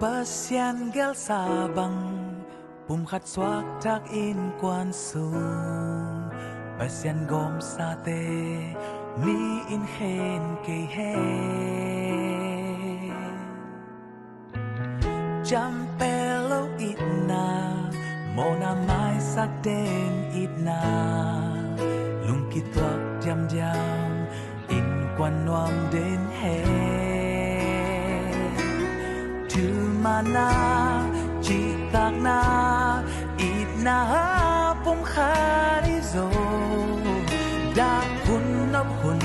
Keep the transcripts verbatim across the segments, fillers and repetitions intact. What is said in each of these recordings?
Pasian gelsa bang pumkhat suakthak innkuan sung, Pasian gawmsate mi in khen kei hen. Ciampel lo itna, mawhna maisak den itna, lungkituak diamdiam innkuan nuam den hen. Thumana, cihtakna, itna a pumkhat hi zo. Dah hun nop hun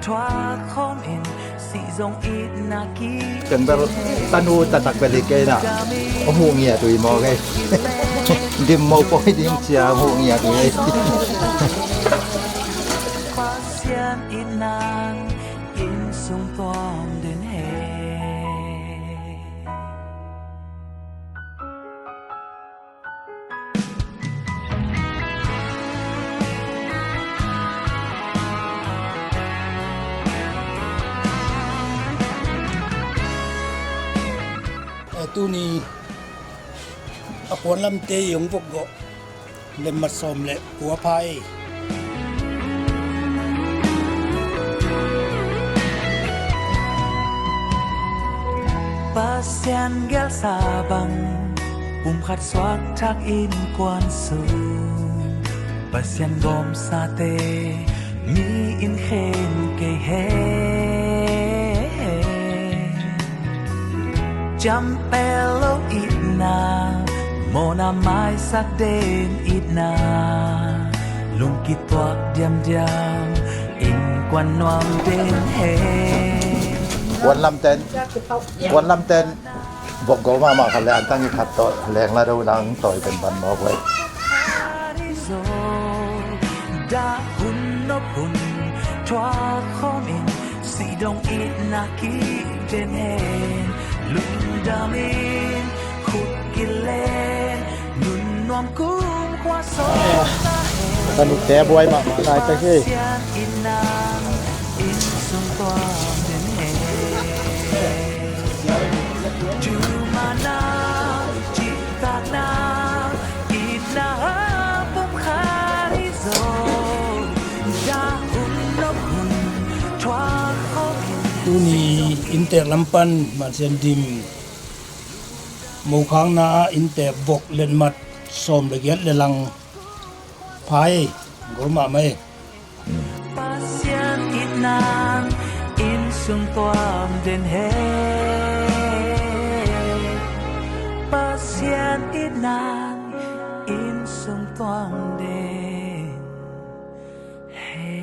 thuak khawm in, sih zong itna ki. Ken bel tanu taktak bel hi kei na. Hong huh ngiat uh hi maw kei. Dim mo pawi ding cia hong huh ngiat uh hi. Pasian itna in sung tuam den hen. Eh, tuni a puanlamte i hong vok gawh letmat sawm le kua pha ei. Pasian gelsa bang pumkhat suakthak innkuan sung, Pasian gawmsate mi in khen kei hen. Ciampel lo itna, mawhna maisak den itna, lungkituak diamdiam innkuan nuam den hen. Puanlamten, puanlamten vok go mahmah khat le antang i khat tawh leng la do nang tawi pen ban mawk wei. Dah hun nop hun thuak khawm in, sih dong itna ki den hen. Lungdam in khut kilen, nun nuam kum khua sawm ta hen. Ka nute buai mahmah lai ka hi. Pasian itna in sung tuam den hen. Thumana, cihtakna, itna a pumkhat hi zo. Dah hun nop hun thuak khawm in. Tuni inntek lam pan Masian Dim mokhakna ah inntek vok letmat sawm le giat le lang pha ei. Go mahmah ei. Pasian itna in sung tuam den hen. Pasian itna in sung tuam den hen.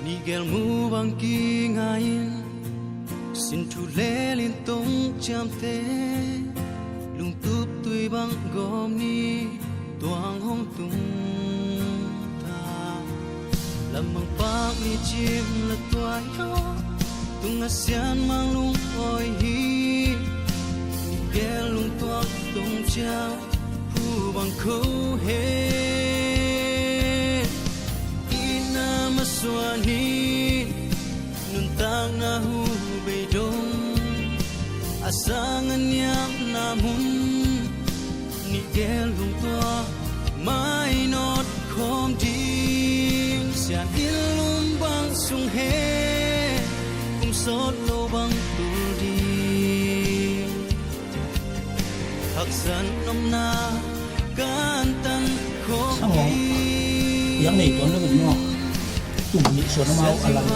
Nih gel mu bang kinga in, sin thu lel in tong ciamte, lungtup tui bang gawm ni, tuang hong tung ta. Lam bang pak ni cim la tuai haw, tung a sian mang lung oi hi. Nih gel lungtuak tong ciang, phu bang kho he. Itna masuan hi, nuntakna hu beidong, a sang a niamna mun, nih gel lungtuak mainawt khawm ding. Sian inn lum bang sung he, kum sawt lo bang tul ding. Haksan omna kan tan khawm. Sang hong piak nei tuan lo maw? Tum nih suan amau a lang.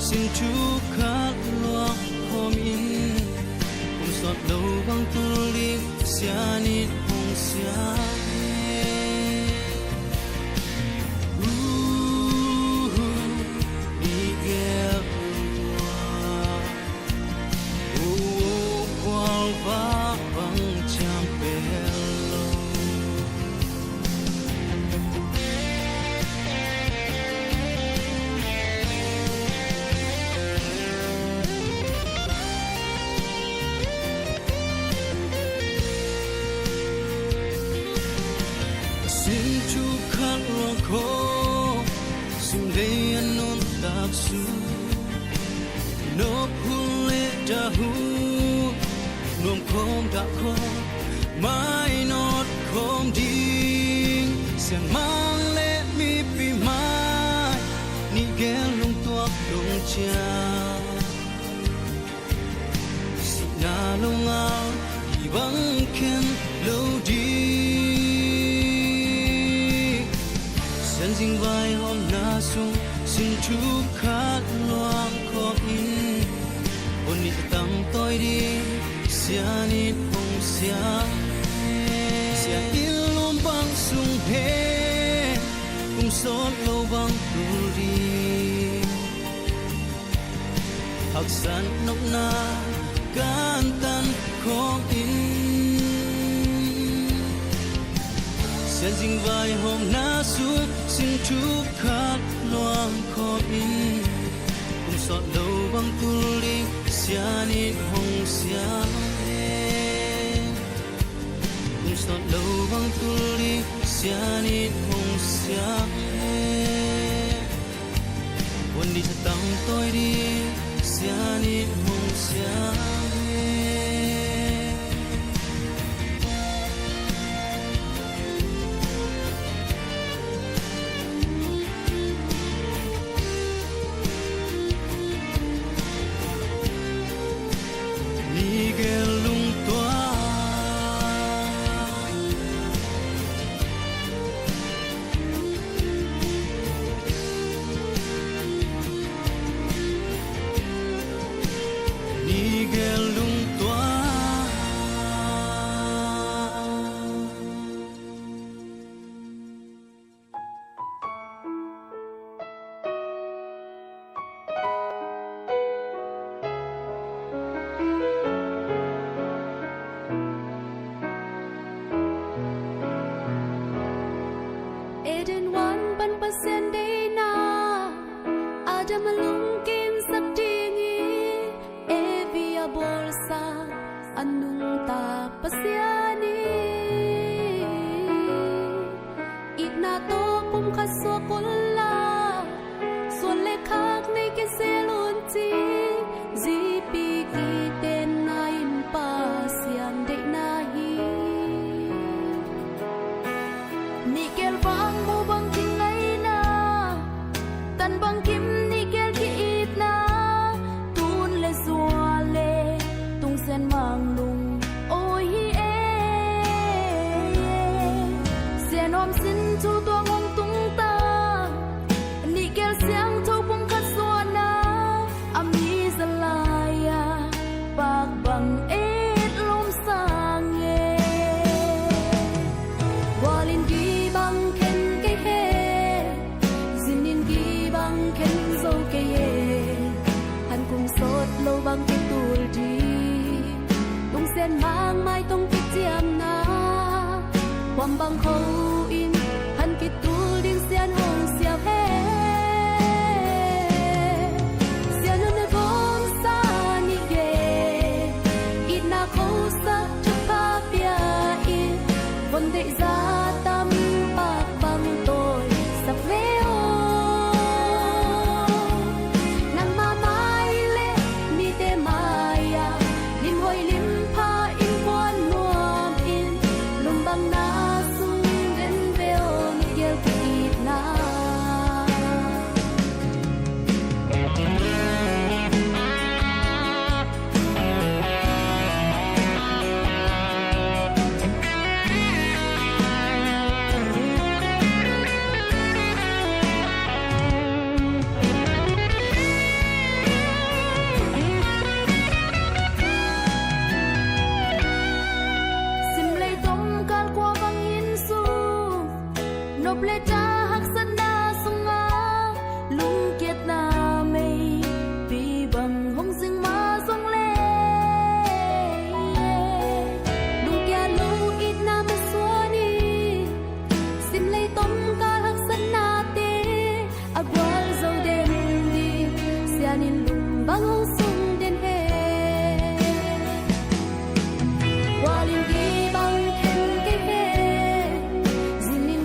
Sin thu khat luak khawm in, kum sawt lo bang tul ding, sian in hong sian. Uh, uh, Miguel. Sin thuk khat luang khawng, sum lei a nuntak sung, nop hun le dah hun, nuam khawm dah khawm, mainawt khawm ding, siangmang le mipi mai, nih gel lungtuak dong ciang. Sihna lo ngal, i bang khen lo ding. Sian zing vaihawmna sung, sin thuk khat luang khawm in, hun nih a tam tawi ding, sian in hong siam. Sian in lum bang sung hen, kum sawt lo bang tul ding. Haksat nopna kantan khawm in, sian zing vaihawmna sung, sin thuk khat luang khawm in, kum sawt lo bang tul ding, sian in hong siam e. Kum sawt lo bang tul ding, sian in hong siam e. Hun nih a tam tawi ding, sian in hong siam e. Nih gel lungtuak. Nih gel lungtuak. Eden huan pan Pasian deihna, Adam a lungkimsak ding hi. Evi a bawlsa a nungta Pasian in, itna tawh pumkhat suak unla, suan le khak nei kei zel un ci. Zipi kitenna in Pasian deihna hi. Nih gel vang mu bang kingaina, tan bang kim nih gel ki-itna, tun le zua le tungsian mang lung awi hi e. Sian hawm sin thu tuang hong tungta, nih gel siangtho pumkhat suahna, a mi za lai-a pak bang et lawm sang e. Gual in gih bang khen kei he, zin in gih bang khen zo kei he. Han kum sawt lo bang kitul ding, tungsian mang mai tong kiciamna, huam bang kho in han kitul ding sian hong siam he. Sian hun a gawmsa nih gel, itna khosak thupha pia in, von deih za tam pak bang tawisak ve aw. Nangma mai le mite mai-ah limhoih limpha innkuan nuam in, lum bang na sung den ve aw, nih gel ki-itna. Simlei tomkal kua bangin sung, nop le ta haksatna sungah lungkiatna meipi bang hong zing mah zong leh, lungkia lo itna masuan in, simlei tomkal haksatnate a gualzo den ding, sian in lum bang hong sung den he. Gual in gih bang khen kei he, zin in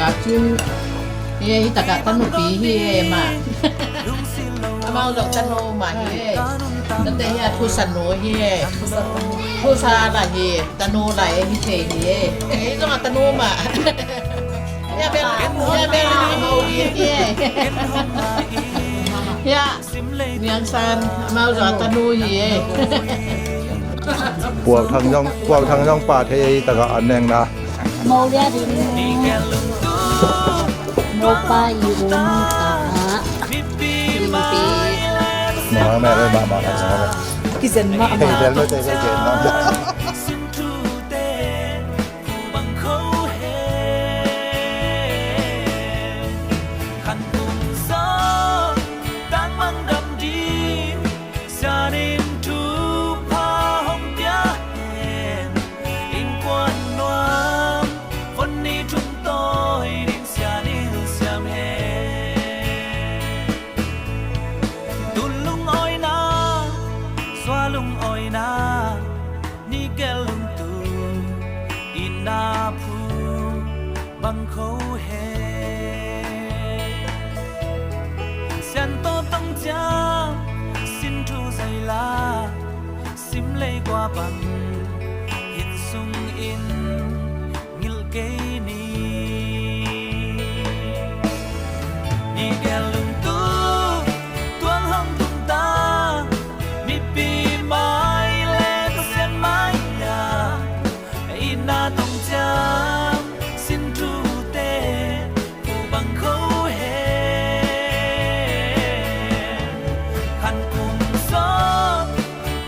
Ka cin hi e, hi takah tanupi hi e mah. Amau zong tanu mah hi e. Tate hi a thusanu hi e. Thusa lah hi e, tanu lah e hi thei hi e. Hi zong a tanu mah. Hi a bel, hi a bel amau hi e. Hi a Niang San, amau zong a tanu hi e. Puak Thang zong, Puak Thang zong pa thei ei takah an neng na. Mo lia ding. Mo pa i um takah. Limpi. Mo me le ma ma ma. Kizen ma ma. Hei, del lo te ke gen na. Khan kum sawm tangmang dam ding, sianin thupha hong pia hen. Innkuan nuam von ni thum tawi ding sianin siam hen. Tun lungawina, sua lungawina, ni gel lungtu, ina phu bang kho he. Sian tawh tong ciang sin thu zai la, sim lei gua bang hin sung in ngilh kei ni. Ni gel lungtu tuang hong tung ta, mipi mai le Pasian mai a, ina tong ciang sin thute phu bang kho he. Khan kum sawm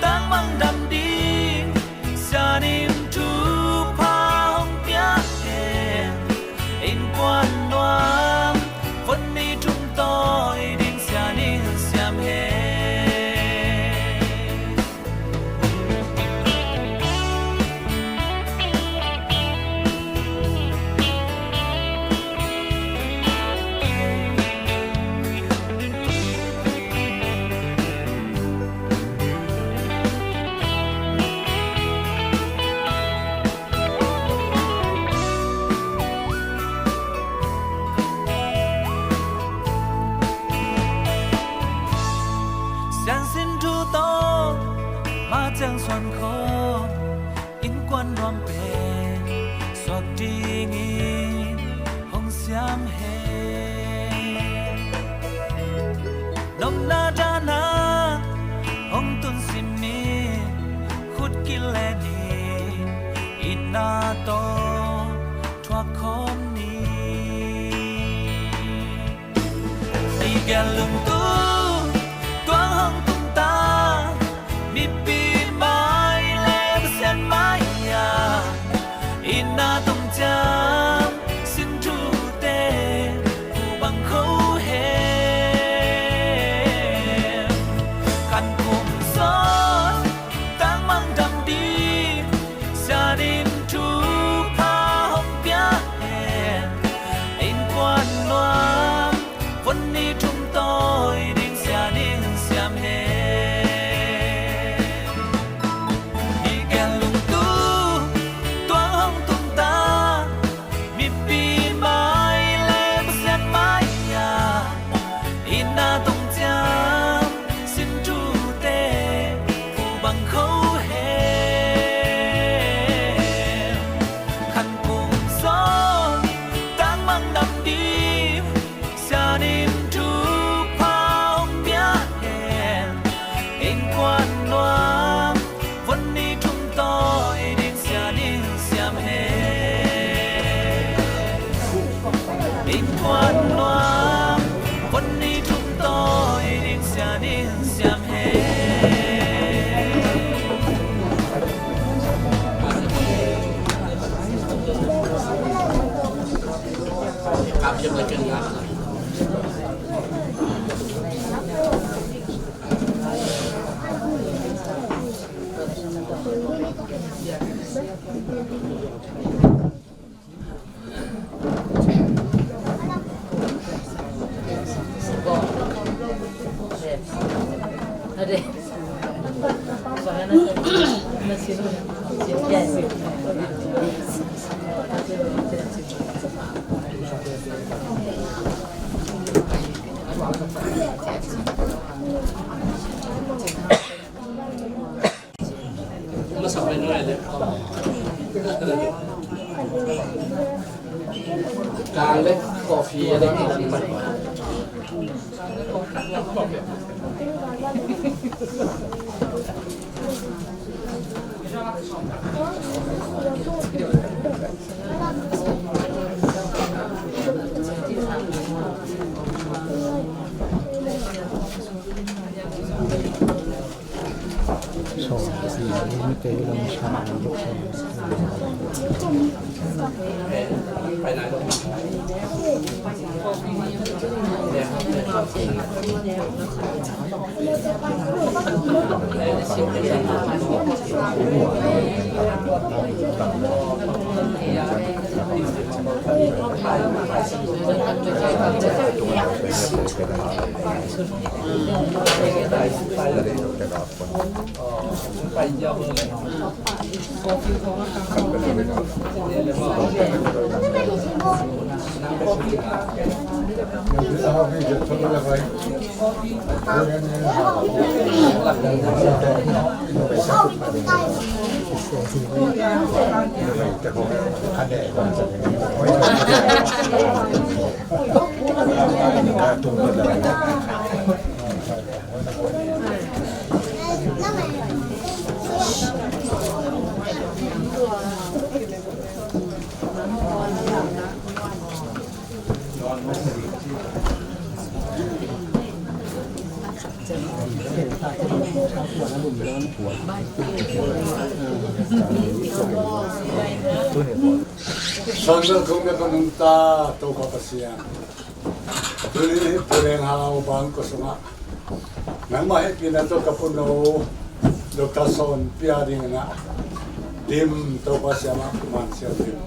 tangmang dam ding, sianin thupha hong pia hen. Innkuan nuam von ni thum tawi ding sianin siam hen. Siansin thu tawh ma ciang suan khawm, innkuan nuam pen suak dingin hong siam hen. Nopna dahna hong tun simin, khut kilenin itna tawh thuak khawm ni. Ni gel lungtu tuang hong tung ta, mipi mai le Pasian mai a, itna tong ciang sin thute phu bang kho hen. Khan kum sawm tangmang dam ding, sianin thupha hong pia hen. Innkuan nuam von ni thum tawi ding sianin siam hen. Ni gel lungtu tuang hong tung ta, mipi mai le Pasian mai a, itna tong ciang sin thute phu bang kho hen. Khan kum sawm tangmang dam ding, sianin thupha hong pia hen. Innkuan nuam von ni thum tawi ding sianin siam hen. Innkuan nuam von ni thum tawi ding sianin siam hen. Kang le coffee le. Sanggam kong na kanung ta Topa Pasian. Tuni Pu Leng Hau bang ko sungah nangmah hehpihna tawh ka puno Doctor Sawn Pia dingin ah dim Topa siamah man siam dim.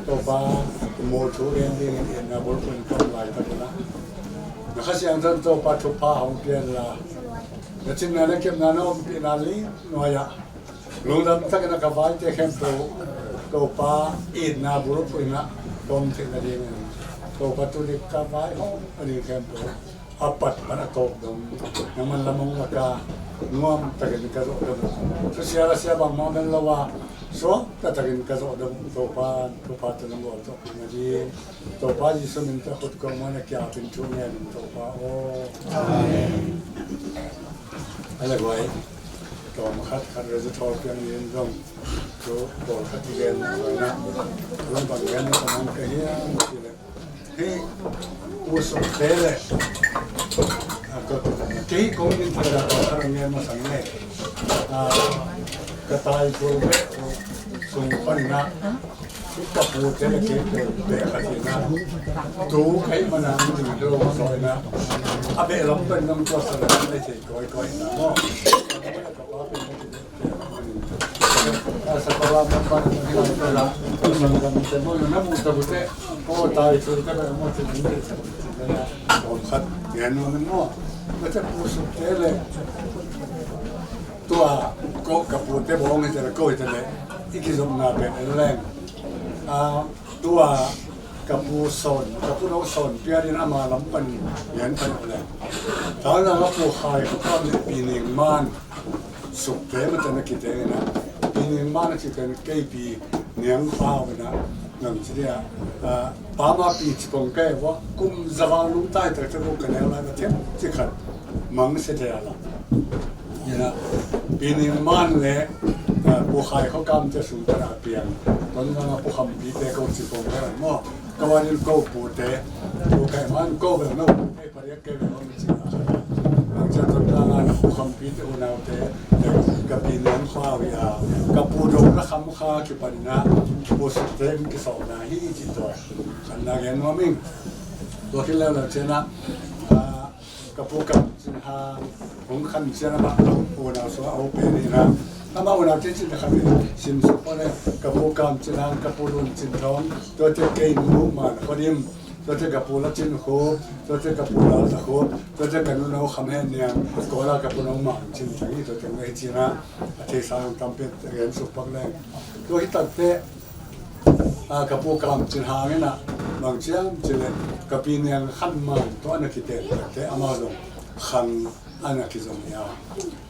Topa mu thu gen dingin itna bulphuh in ka om laitak un ah na Kha Siangtho in Topa thupha hong pia inla na cinna na kepna na ompihna lim nuai-ah lungdam takin a ka vaite khempeuh Topa itna bulphuh in ah ka om theih nadingin Topa tuni ka vaihawm a ding khempeuh a pat pan a tawp dong nangman lam hong lak a nuam takin ka zawh dong. Thusia lasia bangmah om lo a suak taktakin ka zawh dong Topa, Topa tawh nong gawl tawh pi na ding. Topa Jesu min tawh khut kong muan a kiapin thu ngen in Topa aw. Amen. A le guai tawm khat khat rezu thawl piang in zong thu pawl khat i gen na zong na zong bang gen na ka man ka hiam ci le. Hih Pu Sukte le, a, ko, kei kong din thei la ko ka rang ngen masang le, a, ka tai tul beh sung pan na, hih ka pute le kei tul beh khat hi na, tu kei mana ding do soi na, a beh lam pen nong tua sa le thei koi koi na mo. Tua ko ka pute bawng hi tele ko hi tele i kizopna pen en leng. A, tua ka pu Sawn, ka pu no Sawn Pia din ama lam pan ngen pan en leng. Tana ka pu Khai ka pam le Pi Ning Man Sukte mate na kiteng ina, Pi Ning Man a kiteng kei Pi Niang Pau ina, nang ci dia, a, pama pi ci kong kei wa, kum zawa lung tai tak tak ka neu lai na tem ci khat mang se te ala. Ina, Pi Ning Man le, a, Pu Khai Khua Kam te sung ta na piang, ton na Pu Kham Pi te ko ci kong kei mo, ka wa din ko pu te, pu kai man ko ve no, Pariat kei ve hong ci a. Ang cia ton ta ngan a pu Khampi te unaute, ka Pi Niang Khua wi a, ka pu dong na kham kha kipan na, pu Sukte kisawk na hi ci tua. Kan na gen nuam ing. Tua khi leu leu cian a, a, ka pu Kam Cin Ha, hong khan cian a mah unau sua a ho pe ni na. Ama unaute cin na khan sim suk pa le, ka pu Kam Cin Ha, ka pu Lun Cin Thawng, tua te kei nu man Khuadim, tua te ka pu La Cin Khup, tua te ka pu Lal Ta Khup, tua te ka nu No Kham Hen Niang, Kawla ka pu No Mang Cin Thang hi, tua te ngai cina, a thei sang tam pet, a gen suk pak leng. Tua hi tak te, a, ka pu Kam Cin Hang ina, bang ciam ci le, ka Pi Niang Khan Man, tua na kite, te ama zong, khang, ana kizong hi a.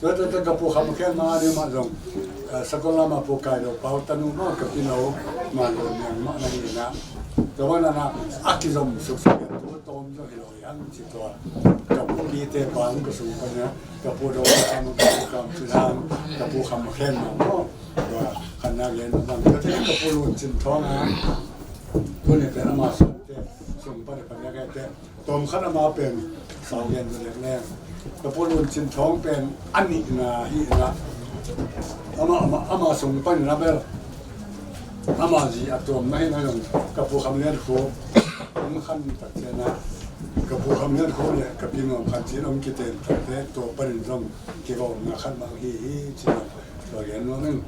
Tua, tua, tua, ka pu Kham Khen ma ni mah zong, eh, Sakol lama pu Kai Lo Pau tanu mah ka pi no, ma lo niang mah na hi na. Tua banah a kizom suksak in tu tawm zong hi lo hi hang ci tua. Ka pu pite bang ka sung pan a, ka pu dong ka mu ka pu kam ci hang, ka pu kham khen ma mo. Tua khan na gen bang ka te ka pu Lun Cin Thawng a. Tuni pen ama sung te, sung pan pan ya ka te. Tawm khat ama pen sau gen tu lek leng. Ka pu Lun Cin Thawng pen a nihna hi na. Ama, ama, ama sung pan na bel. Ama zi a tuamna hi na zong ka pu Kham Lian Khup. Om khan tak te na. Ka pu Kham Lian Khup le ka pi Nuam Khan Cin om kiten tak te tua panin zong kigawmna khat mah hi hi ci na. Tua gen nuam ing.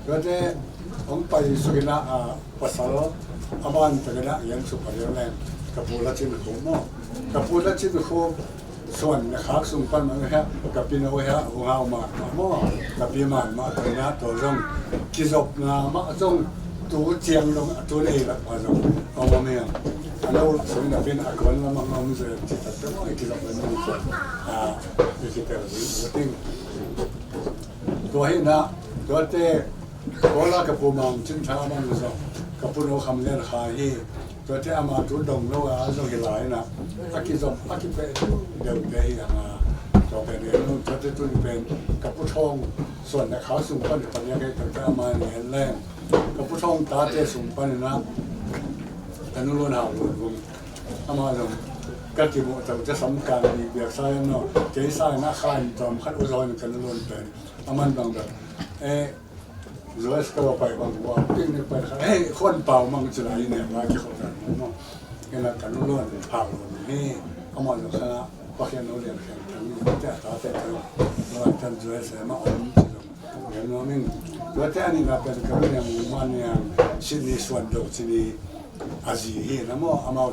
Tuate hong pai suk in a, a, pasal a ban tak in a gen suk a liang leng ka pu La Cin Khup maw. Ka pu La Cin Khup suan le khak sung pan mah hia, ka pi no hia, hong hau mah mah maw. Ka pi man mah tua in a tua zong kizopna mah zong tu ciang dong a tu nei lak mah zong hong om hi a. A lo sung na pin a kuan lamah om zia ci tak te maw, i kizop le mah zong a, i kitel ding. Tua hi na, tuate, Kawla ka pu Mang Cin Tha man zong, ka pu no Kham Lian Khai hi, tuate ama tu dong lo a zong hi lai na, a kizom, a kipeh deuh te hi a nga, tua pen en lo, tuate tun pen, ka pu Thawng, suan le khak sung pan, pan ya kei tuate ama ni en leng, ka pu Thawng tate sung pan na, ka nu Lun Hau Lun Vung, ama zong, ka kimu tau te sam kan ni biak sa en no, kei sa en a khan tawm khat u zong ka nu Lun pen, a man bang bel. Eh, Joyce ka va pai bang hua, picnic pai kha, eh, Khuan Pau mang ci lai ne, va ki khawh kan mo. Kena ka nu Lun Hau Lun hi, ama zong kha, Pakhian no lian khen kan ni, te a tate te, no an kan Joyce ma om ci zong. Gen nuam ing, tua te a nihna pen ka nu Niang Mung ma Niang, Sydney Suan Do ci ni, a zi hi na maw, amau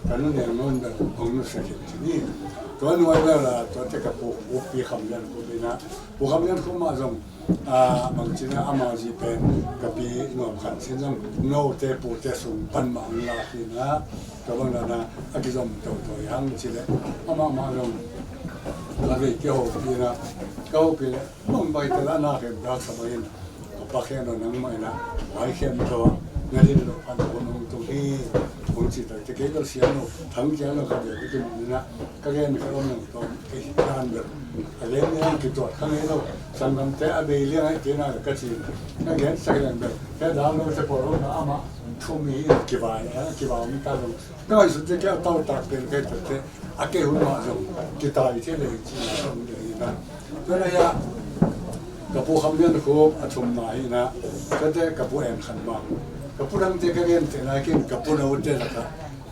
ka nu Niang Nun bel hong nusia khin ci ni. Tua nuai bel la, tuate ka pu, pu Pi Kham Lian Khup hi na, pu Kham Lian Khup mah zong, a, bang ci na ama zi pen ka pi Nuam Khan Cin zong note pute sung pan mah hong la hi na, tua bang la na a kizom toto hi hang ci le, amah mah zong a vei kihopih na, ka hopih le, Mumbai te la na khem dak sa mah in, a pa khen lo nangmah in a, vai khem to, na din lo pan lo nong tung hi, hong ci tak te kei lo siam lo, thang kiang lo ka ve ka tum in a, ka gen ka om nang to, kei dan lo, a gen ni ang kituat ka ngei lo, sanggam te a bei liang ai kei na ka ci, ka gen sak leng bel, ka dan lo te pawh lo na ama, thu mi in kivai, a kivai mi ta lo, ka ngai sun te kei a tau tak pen kei tak te, a kei hun mah zong, kitai te le ci na zong le hi na. Tua na hia, ka pu Kham Lian Khup a thumna hi na, tua te ka pu En Khan Mang. Ka pu dang te ka gen te na kin ka pu no te la ka.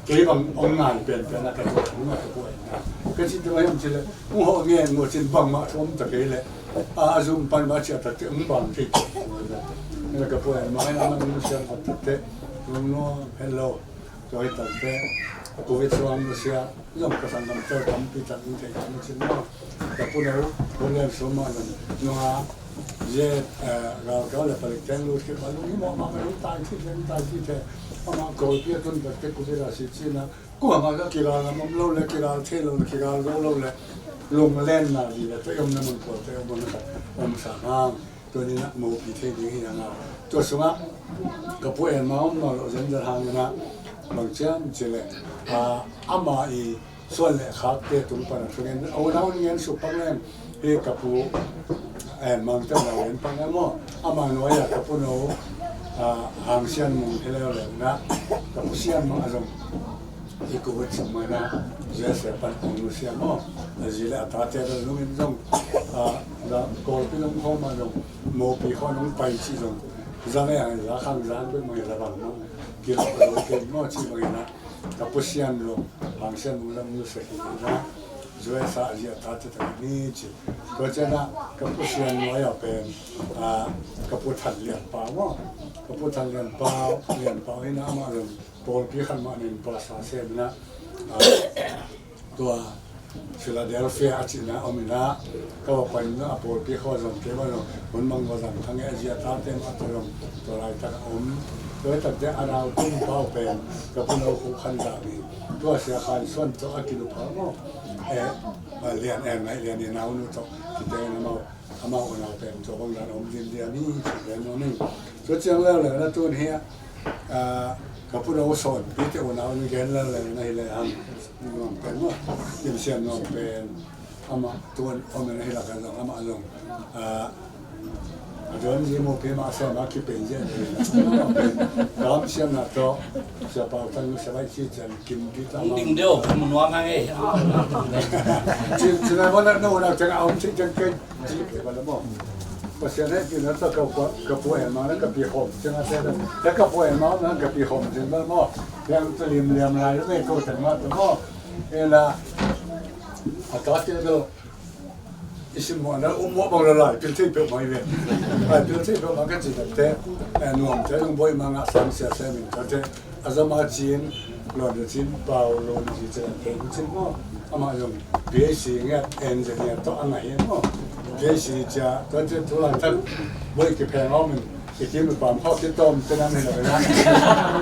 Kei bang ong ngai pen pen na ka pu, ong ngai ka pu En na. Ka ci te ma hiam ci le, ong ho nge ngo cin bang ma thum ta kei le. A, a zum pan ma ci a ta te ong bang kei. Ka pu En ma na man nu siang a ta te. Ong no, hello. Tua hi tak te, Covid suang nusia, zong ka sanggam tel tampi tak in thei kan cin maw. Ka pu no, pu lian sum mah zong, nunga, ze, eh, gal kau le palik teng lut khit, ba lung hi mawh mah ka lung tai khit, lung tai khit te, amah Kawlpi a tun tak te Covid a si cin a, kuamah ka kigal lam om lo le, kigal thei lo le, kigal zo lo le, lung lenna ding le, te omna mun pawl te om, om sa, om sa hang. Tua ni na mopi thei ding hi hang a. Tua sungah ka pu En Mang om nawn lo zenzen hangin a bang ciam ci le, a, ama i suan le khakte tung pan a thungen a unau ngen suk pak leng hi ka pu En Mang te unau ngen pak leng maw. Ama nuai a ka pu no, a, Hang Sian Mung hi leu leng na ka pu Sian Mang a zong i ku vut sung mai na, U S A pan kong nusia maw, a zi le a tate bel nungin zong, a, za Kawlpi nung khawm a zong, mopi khawm nung pai ci zong, za le ang za khang za ang pek mai za bang maw, ki lo ka lo ke maw ci mai na, ka pu Sian lo, Hang Sian Mung zong nusia ki na, U S A a zi a tate tak ni ci. Tua ciang a, ka pu Sian lo a pen, a, ka pu Than Lian Pau maw, ka pu Than Lian Pau, Lian Pau hi na amah zong, pawlpi khat mah nen pastor sem in a, a, tua Philadelphia a cihna om in a, ka va pai in a pawlpi khua zong kei va zong hun mang va zang kha nge a zi a tate mah tua zong tua laitak a om. Tua hi takte a nau tung pau pen ka pu no Khup Khan Zam hi. Tua Sia Khan Suan tawh a kilu pau maw. Eh, a lian eh ngai lian i nau nu tawh kite in amau amau unau pen tua bang dan om limliam hi ci pen nuam ing. Tua ciang leuleu na tun hi a, a, Ka pu no Sawnpi te unau ni gen lel lel na hi le hang. Nuam pen maw. Lim Siam Nuam pen amah tuan om na hi lak a zong amah zong, ah, a don zi mu pi mah sem a kipei zi a ni. Kam siam na tawh Sia Pau Tan Sia Bai Ci Cian Kim pi ta. Ding deuh mu nuam hang ei. Ci ci na wan na no na teng a om ci teng kei. Pasian hehpihna tawh ka pu, ka pu en ma na ka pi khawm ciang a te, ka pu en ma na ka pi khawm ciang bel maw. Piang tu lim liam lai lo me ko teng ma tu maw. Ela a ta te lo. I sim maw na um maw bang la lai pil thei peuh mai ve. Lai pil thei peuh ma ka ci te. Eh, nuam te zong boi ma ngah sang sia sia min ta te. A zama cin, luan a cin, pau luan a cin, cin a kei cin maw. Amah zong P H D ngiat engineer tawh a ngah hi maw. P H D cia, tua cin tu lai tak, boi kipheng om in, i kim i pam khawk kitawm te nan hi lo na.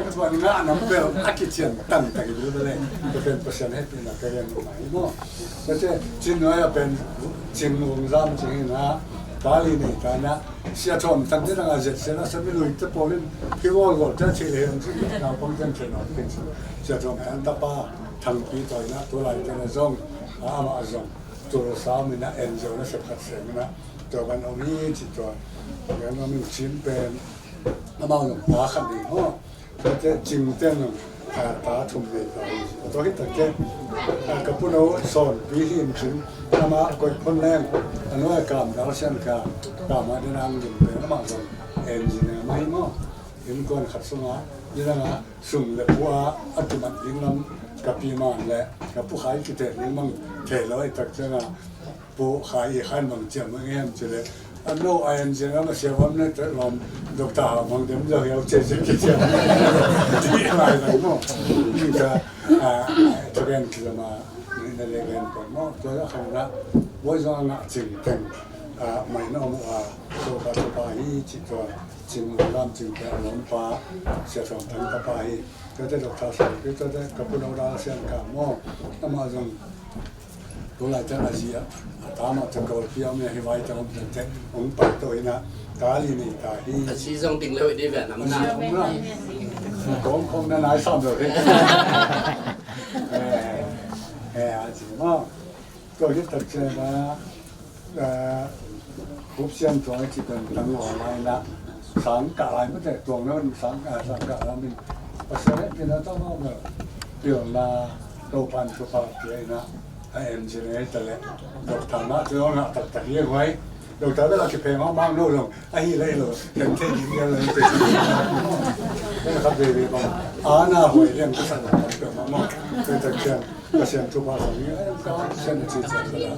Tua ngah nam bel a kician tang tak i bil bel e. Tua pen Pasian hehpihna ka gen mah hi maw. Tua cin, cin nuai a pen, cin lungzam cin hi na, ka li nei ta na, Sia Thawm Thang te dang a zet sia na, sa mi lui te pawl in, pi gol gol te thei le hong si, naupang ten thei naupang ten si. Sia Thawm Thang tapa, Thangpi tawi na, tu lai te na zong, a amah zong, tu lo sa mi na, en zo na, sep khat seng na, tua ban om hi ci tua. Gan om hi cin pen, amau zong, pa khat ni, ho. Tua te cing ten, a, ta thum nei ta hi. Tua hi tak te, a, ka pu no Sawnpi hi in cin, amah Koih Phon Leng, a nuai Kam Dal Sian Kam, Kam a den ang din pen amah zong engineer mah hi maw. Innkuan khat sungah, din ang a sum le pu a, a kimat ding lam, ka pi man le, ka pu khai kite ding mang thei lo hi tak ciang a, Pu Khai i Khai mang ciam mang em ci le. A no a en ciang a ma sia vam ne te lom doctor ha mang dem zo hiau ce ce ki ciam. Ti lai lai mo. Ni ka, a, thugen ki lama ni na le gen pon mo. Tua ya khan na. Boi zong a ngah cing teng. A, mai na om a. So ka so pa hi ci tua. Cing lam cing te a lom pa. Sia som tang ka pa hi. Tua te doctor sa. Tua te ka pu no da sian ka mo. Ama zong Tu lai ciang a zi a, a ta mah ciang Kawlpi a om hi, vai ciang om ciang te, hong pai to hi na, ta li nei ta hi. A zi zong ding lo hi dih ve, nam na. A zi om na. Kong kong na nai sam lo hi. Eh, eh, a zi mah. Tua hi tak ciang na, eh, Kup Sian Tuang i ci pen tang lo lai na. Sang kah lai mate, tuang na sang, ah, sang kah lai min. Pasian hehpihna tawh mah bel pilna Topa'n thupha pia in a, a engineer ta leh doctor mah te zong ngah taktak hi huai. Doctor bel a kipheng hawh mang no zong ahi leh lo, kan thei ding bel lo. Kan khat veve bang a na huai liang ka sak taktak mah mah. Kan tak ciang Pasian thupha sang hi, ai, ka sian a ci ciat sa la.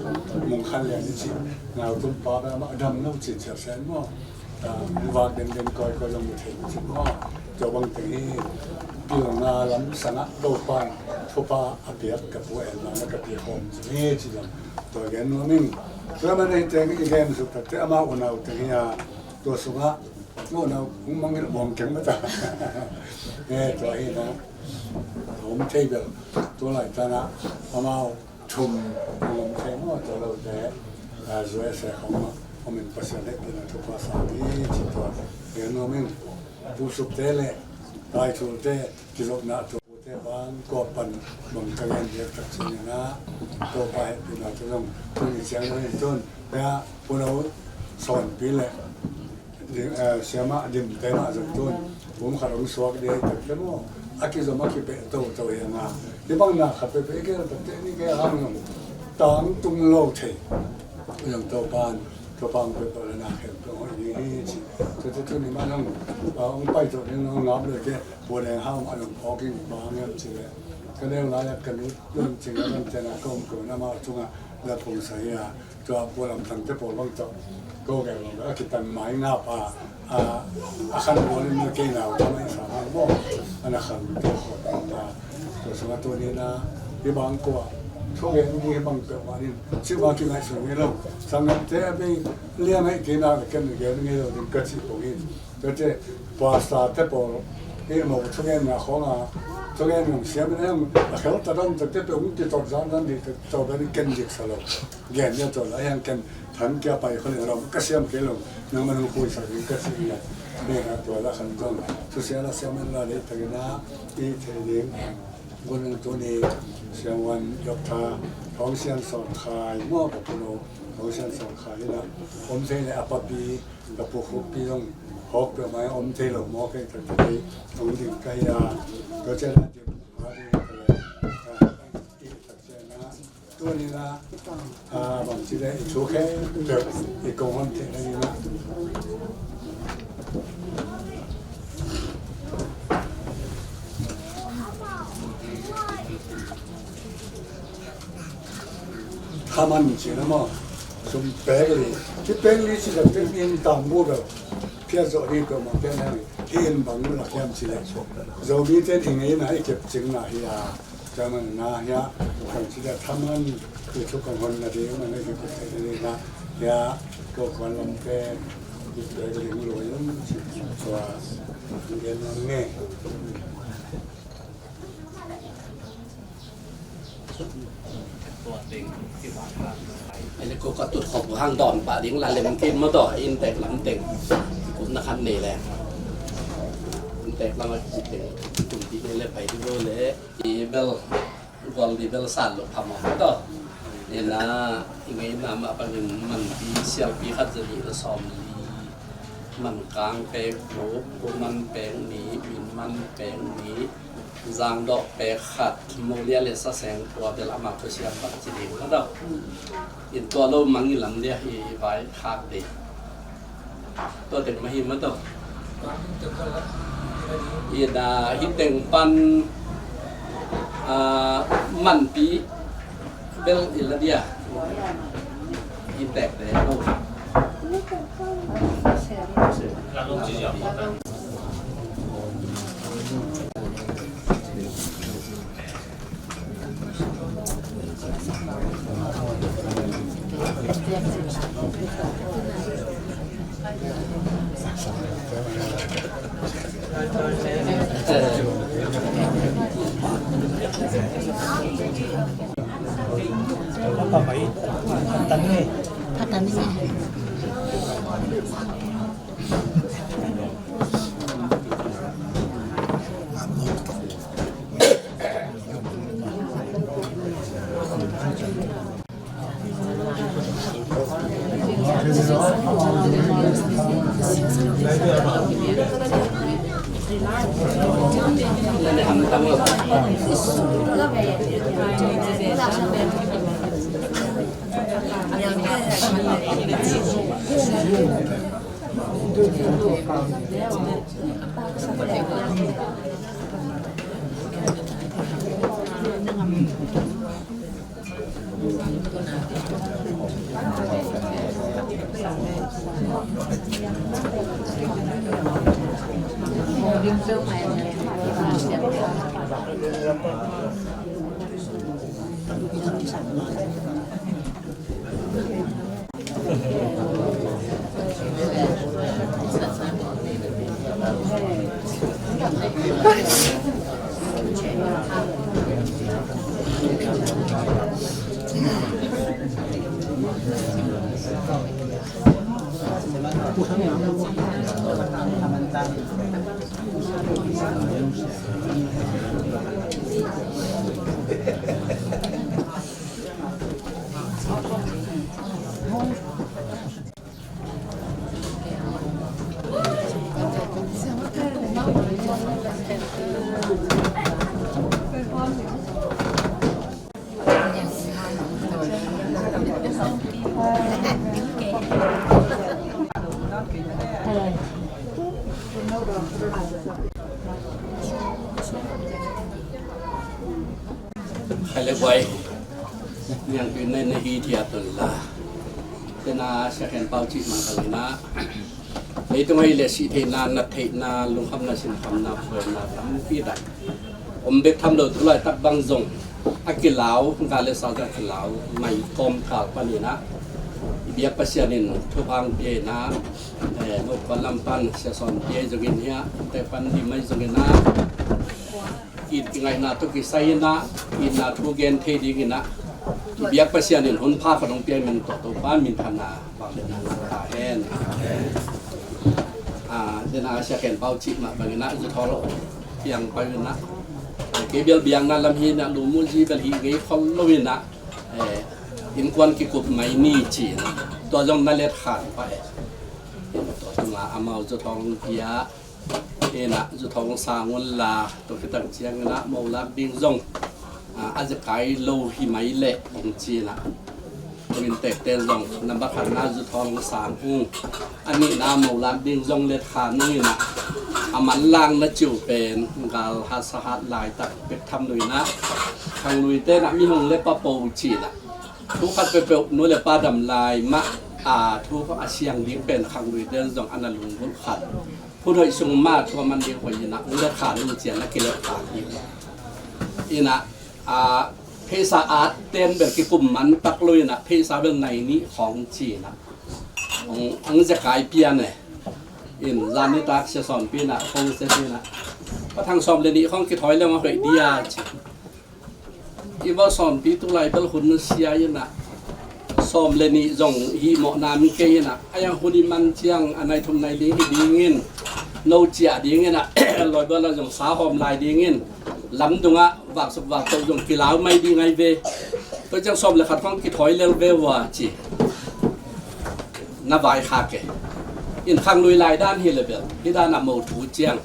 Mung Khan Lian i ci, nau tum pa bel mah dam lo ci ciat sa mah. Ah, vak den den koi koi zong mu thei mu cin maw. Tua bang teng hi pilna lam sangah Topa'n thupha a piak ka pu en na ka pi hawm cin hi ci zong tua gen nuam ing. Tua man ei teng i gen suk tak te amau unau teng hi a, tua sungah unau hong mangngilh bawm keng mata. Eh, tua hi na. Om thei bel tua lai tanah amau thum hong om thei maw, tua lo te, ah, U S A khong mah om in Pasian hehpihna thupha sang hi ci tua. Gen nuam ing, pu Suk te le Pai Thul te kizopna tua, pu te bang kua pan bang ka gen diak tak ciangin ah, Topa hehpihna tua zong tuni ciang lo in tun, pu no Sawnpi le Dim, eh, siamah Dim te mah zong tun kum khat hong suak ding hi tak te maw. A kizom a kipeh toto hi hang a, hih bang na khat peuhpeuh i gel tak te ni gel hang zong tangtung lo thei. Zong Topa'n, Topa'n peuhpeuh le na khempeuh hoih ding hi ci. Tua te tuni mah zong, ah, hong pai to ding hong ngap le ke, Pu Deng Hau mah zong phawk in bang hiam ci le. Ka neu lai-ah ka nu Lun Cing a zong te na ka om ko na mah tungah la phung sa hi a. Tua Pu Lam Thang te pawl bang tawh ko gel lo a kitan mai ngap a, a, a khan bual in kei nau ka mai sa mai maw. Ana khan to khawh ta. Tua sungah tuni na hih bang kua thugen ding hih bang peuhmah in cih bang kingaihsun ngei lo. Sanggam te a bei liam hei kei na le ken gel ngei lo ding ka cih pong in. Tua te pastor te pawl hih mo thugen na khawng a Tua gen hong siam in a hong a khel ta dam takte peuh hong kitot zan dan ding tawh bel ken dik sa lo. Gen dia tawh la hiang ken than kia pai khol in ram ka siam kei lo. Nangman hong khuisak ding ka si in a. Bek a tua la khan zong thusia la siam in la lei takin a i thei ding. Gun ang tuni siang wan dok tha thawng sian sawn khai maw ka puno thawng sian sawn khai in a om thei le a papi ka pu khuppi zong hawk peuhmah om thei lo maw kei taktak kei hong ding ka hi a. Tua ciang a dik a ding ka le a i tak ciang a tuni na a bang ci le i thu khempeuh i kong hon theih na ding a. Thaman ci na maw? Sum pek li. Ci pek li ci zat pek in tang bu bel phiat zawh ding peuhmah pek na hi in bang lak hiam ci leh Zomite in i ngeina i kepcingna hi a. Thaman na hi a. Kan ci leh thaman i thu kong hon na ding man i kikup theih na ding a hi a. Ko kuan lam pek i pek ding lo yum ci tua. Gen nge. Ele ko ka tut khop hang dawm pah ding la lem kei maw taw, inntek lam teng. Kum na khan nei le. Inntek lam a ki teng. Kum ti nei le pai di lo le. I bel, gual di bel san lo pha maw taw. Ina, i ngeina mah panin manpi sialpi khat za nih le sawm li. Mankang pek guk, Buman pek nih, Minman pek nih. Zangdawh pek khat, Molia le Saseng tua bel amah thusia pan ci ding na dawh. In tua lo mang i lam dia hi vai khak ding. Tua teng mah hi mah tawh. Ina hi teng pan, ah, manpi bel i la dia. I tek te lo. Khai le guai, niangtui na hi thiat un la. Tena Sia Khen Pau cih mah bangin ah, leitung ahi le sih theihna, nat theihna, lungkhamna, sinkhamna, phuaina tampi tak om bek tham lo, tu laitak bang zong a kilau, gal le sal a kilau, mai kawmkal panin ah i biak Pasian in thupha hong pia in ah, eh, no kuan lam pan Sia Sawn Pia zongin hiah, te pan di mai zongin ah, It kingaihna tawh kisai in ah, itna thu gen thei dingin ah, i biak Pasian in hun pha khat hong pia i min tawh Topa minthanna bang le na ngah ta hen. Ah, den a Sia Khen Pau cih mah bangin ah, zu thawl piang pah in ah, kei bel biakna lam hi in ah, lum uh zi bel hi ngei khol lo in ah, eh, innkuan kikup mai ni ci in ah, tua zong na let khan pah e. Tua tungah amau zu thawl hong pia in ah, zu thawl hong sang un la, tua khit tak ciangin ah mo lak ding zong, ah, a zekai lo hi mai leh in ci in ah, tua inntekten zong number khatna zu thawl hong sang ung, a nihna mo lak ding zong let khan ung in ah, a manlang na ci uh pen gal hatsa hat laitak bek tham lo in ah, khangluite in ah mi hong le pa po ci in ah, thu khat peuhpeuh nu le pa dam lai mah a thu a siang ding pen khangluite zong a na lunggulh khat. Hun hoih sung mah thu a man ding hoih in ah, hong let khan ung ci in ah, na kileh khan ding in ah, a, pheisa at ten bel kikum man tak lo in ah, pheisa bel nai nih khawng ci in ah, hong, hong zekai pian e. In zan nitak Sia Sawmpi in ah, khong se in ah, Pa Thang, sawm le nih khawng kithawi leng a hoih dia ci. I va Sawmpi tu lai bel hun sia in ah, sawm le nih zong hih mawh nam kei in ah, a yang hun i man ciang a nai thum nai ding hi dingin, no ciah dingin ah, lawi bel a zong sa hawm lai dingin, lamdungah vaksuk vakto zong kilau mai ding ai ve. Tua ciang sawm le khat khawng kithawi lel ve ua ci. Na vaikhak e. In khanglui lai dan hi le bel, hi dan a mo thu ciang,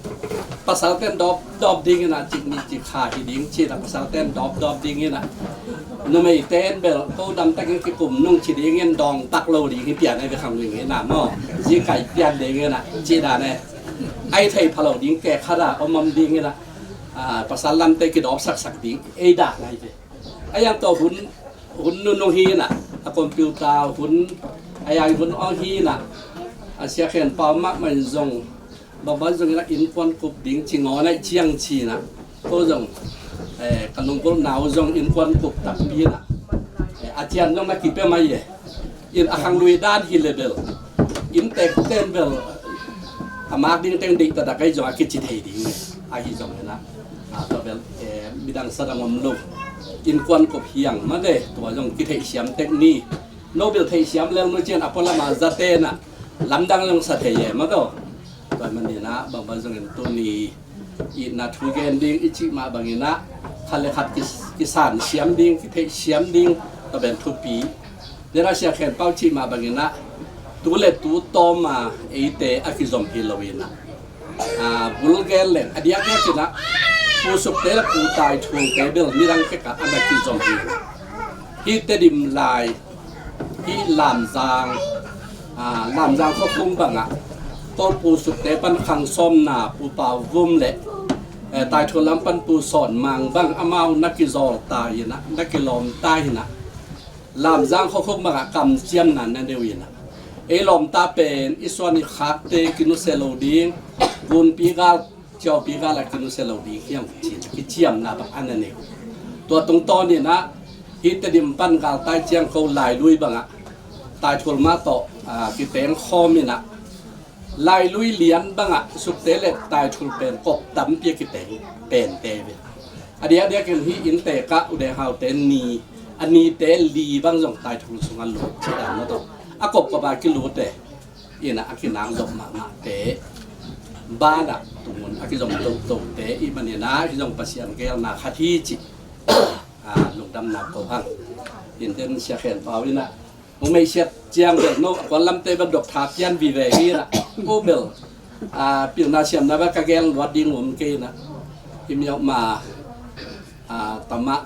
pasalten dawp dawp ding in ah, cik nih cik kha hi ding ci in ah, pasalten dawp dawp ding in ah, numeiten bel ko dam takin kikum nung ci ding in, dawng tak lo ding hi pian ai ve khanglui nge na maw. Zi kai pian ding in ah, ci dan e. Ai thei pha lo ding ke khat a om om ding in ah, ah, pasal lamte kidawp saksak ding ei dan ai ve. A yang tawh hun, hun nunung hi in ah, a computer hun, a yang hun awng hi in ah, a Sia Khen Pau mahmah in zong, bangban zong in ah innkuan kup ding ci ngawn ai ciang ci in ah, ko zong, eh, ka lunggulhna uh zong innkuan kup takpi in ah, eh, a cian zong na kipia mai e. In a khanglui dan hi le bel, inntekten bel, a mak ding teng deih taktak ai zong a kici thei ding e. Ahi zong in ah, a, tua bel, eh, midang sa dang om lo. Innkuan kup hiang mah de, tua zong kitheihsiam tek ni. No bel theihsiam lel nu cian a pualam a zate in ah, lamdang zong sa thei e mah tawh. Tua manin ah, bangbang zong in tuni itna thu gen ding i cih mah bangin ah, khat le khat ki, kisan siam ding, kitheih siam ding, tua pen thupi. Dena Sia Khen Pau cih mah bangin ah, tu le tu tawm a eite a kizom hi lo in ah, a, bul gen leng a diakdiak in ah, Pu Sukte le Pu Tai Thul te bel midang kek ah a na kizom hi. Hih Tedim lai, hih Lamzang, a, Lamzang khuakhung bangah, ko Pu Sukte pan khang sawmna Pu Pau Vum le, eh, Tai Thul lam pan Pu Sawn Mang bang amau na kizawl ta in ah, na kilawm ta in ah, Lamzang khuakhung bangah kamciamna na nei uh in ah, ei lawmta pen i suan i khakte kinusia lo ding, gunpi gal, ciaupi gal a kinusia lo ding hiam ci-in kiciamna bang a na nei uh. Tua tungtawn in ah, hih Tedim pan galtai ciang ko Lailui bangah, Tai Thul mah tawh, a, kiteng khawm in ah, Lailui lian bangah Sukte le Tai Thul pen kop tampi a kiteng pente ve. A diakdiakin hih innte kah U Deng Haute ni, a nite li bang zong Tai Thul sungah lut ci dan mah tawh, a kopkop a kilut e. In ah a kinak zom mahmahte, banah tumun a kizom totote i hih manin ah, hih zong Pasian geelna khat hi cih, a, lungdamna ko hang. In den Sia Khen Pau in ah, hong meisiat ciang bel no, a kuan lamte bel dok tha pian vive hi in ah, ko bel, a, pilna siamna bel ka gel luat ding om kei in ah, i miau ma, a, tamah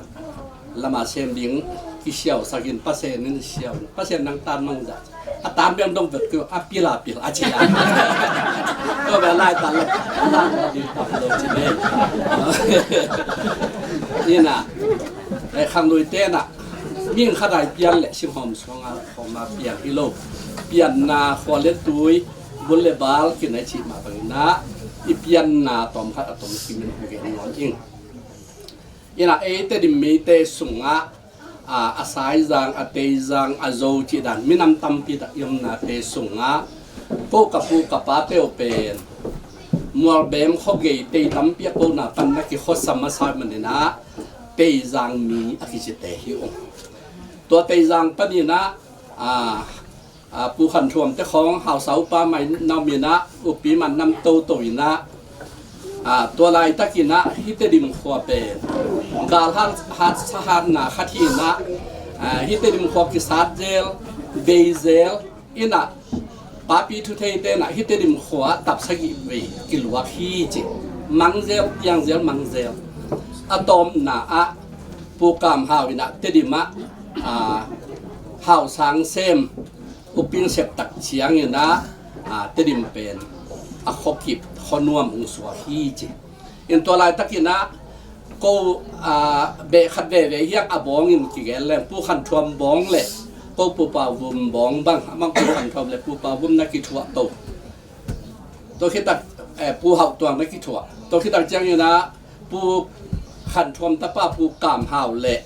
lama sem ding kisiausak in, Pasian in siau, Pasian nang tan mang za. A tan beng dong vet ko, a pil a pil a ci a. Ko bel lai tan lo, a tan lo ding tam lo ci ne. In ah, eh, khangluite in ah, mihing khat a i pian leh singhawm suang a khawm a pian hi lo. Pianna khua le tui, bul le bal kinai cih mah bangin ah, i pianna tawm khat a tom kimin hong gen nuam ing. In ah ei Tedim mite sungah, a, a saizang, a teizang, a zo cih dan minam tampi tak i omnate sungah, ko ka pu ka pa peuh pen Mualbem khuagei tei tampi a kona pan na kikhawsa masa maninah Teizang mi a kicite hi ung. Tua Teizang paninah a, a, Pu Khan Thuam te khawng hausa upa mai na om inah, Ukpi man nam toto inah, a, tua laitakinah hih Tedim khua pen gal hat, hat sahatna khat hi inah, a, hih Tedim khua kisat zel, bei zel inah, papi thuthei tenah hih Tedim khua tap sagih vei kiluak hi ci. Mang zel, tiang zel, mang zel. A tawpna ah Pu Kam Hau inah Tedim ah, a, hausang sem, upin sep tak cianginah, a, Tedim pen a khuakip khuanuam hong suak hi ci. In tua laitakinah ko, a, beh khat veve hiang a bawngin kigen leng Pu Khan Thuam bawng le ko Pu Pau Vum bawng bang, amang Pu Khan Thuam le Pu Pau Vum na kithuah to. Tua khitak, eh, Pu Hauh Tuang na kithuah. Tua khitak cianginah Pu Khan Thuam tapa Pu Kam Hau le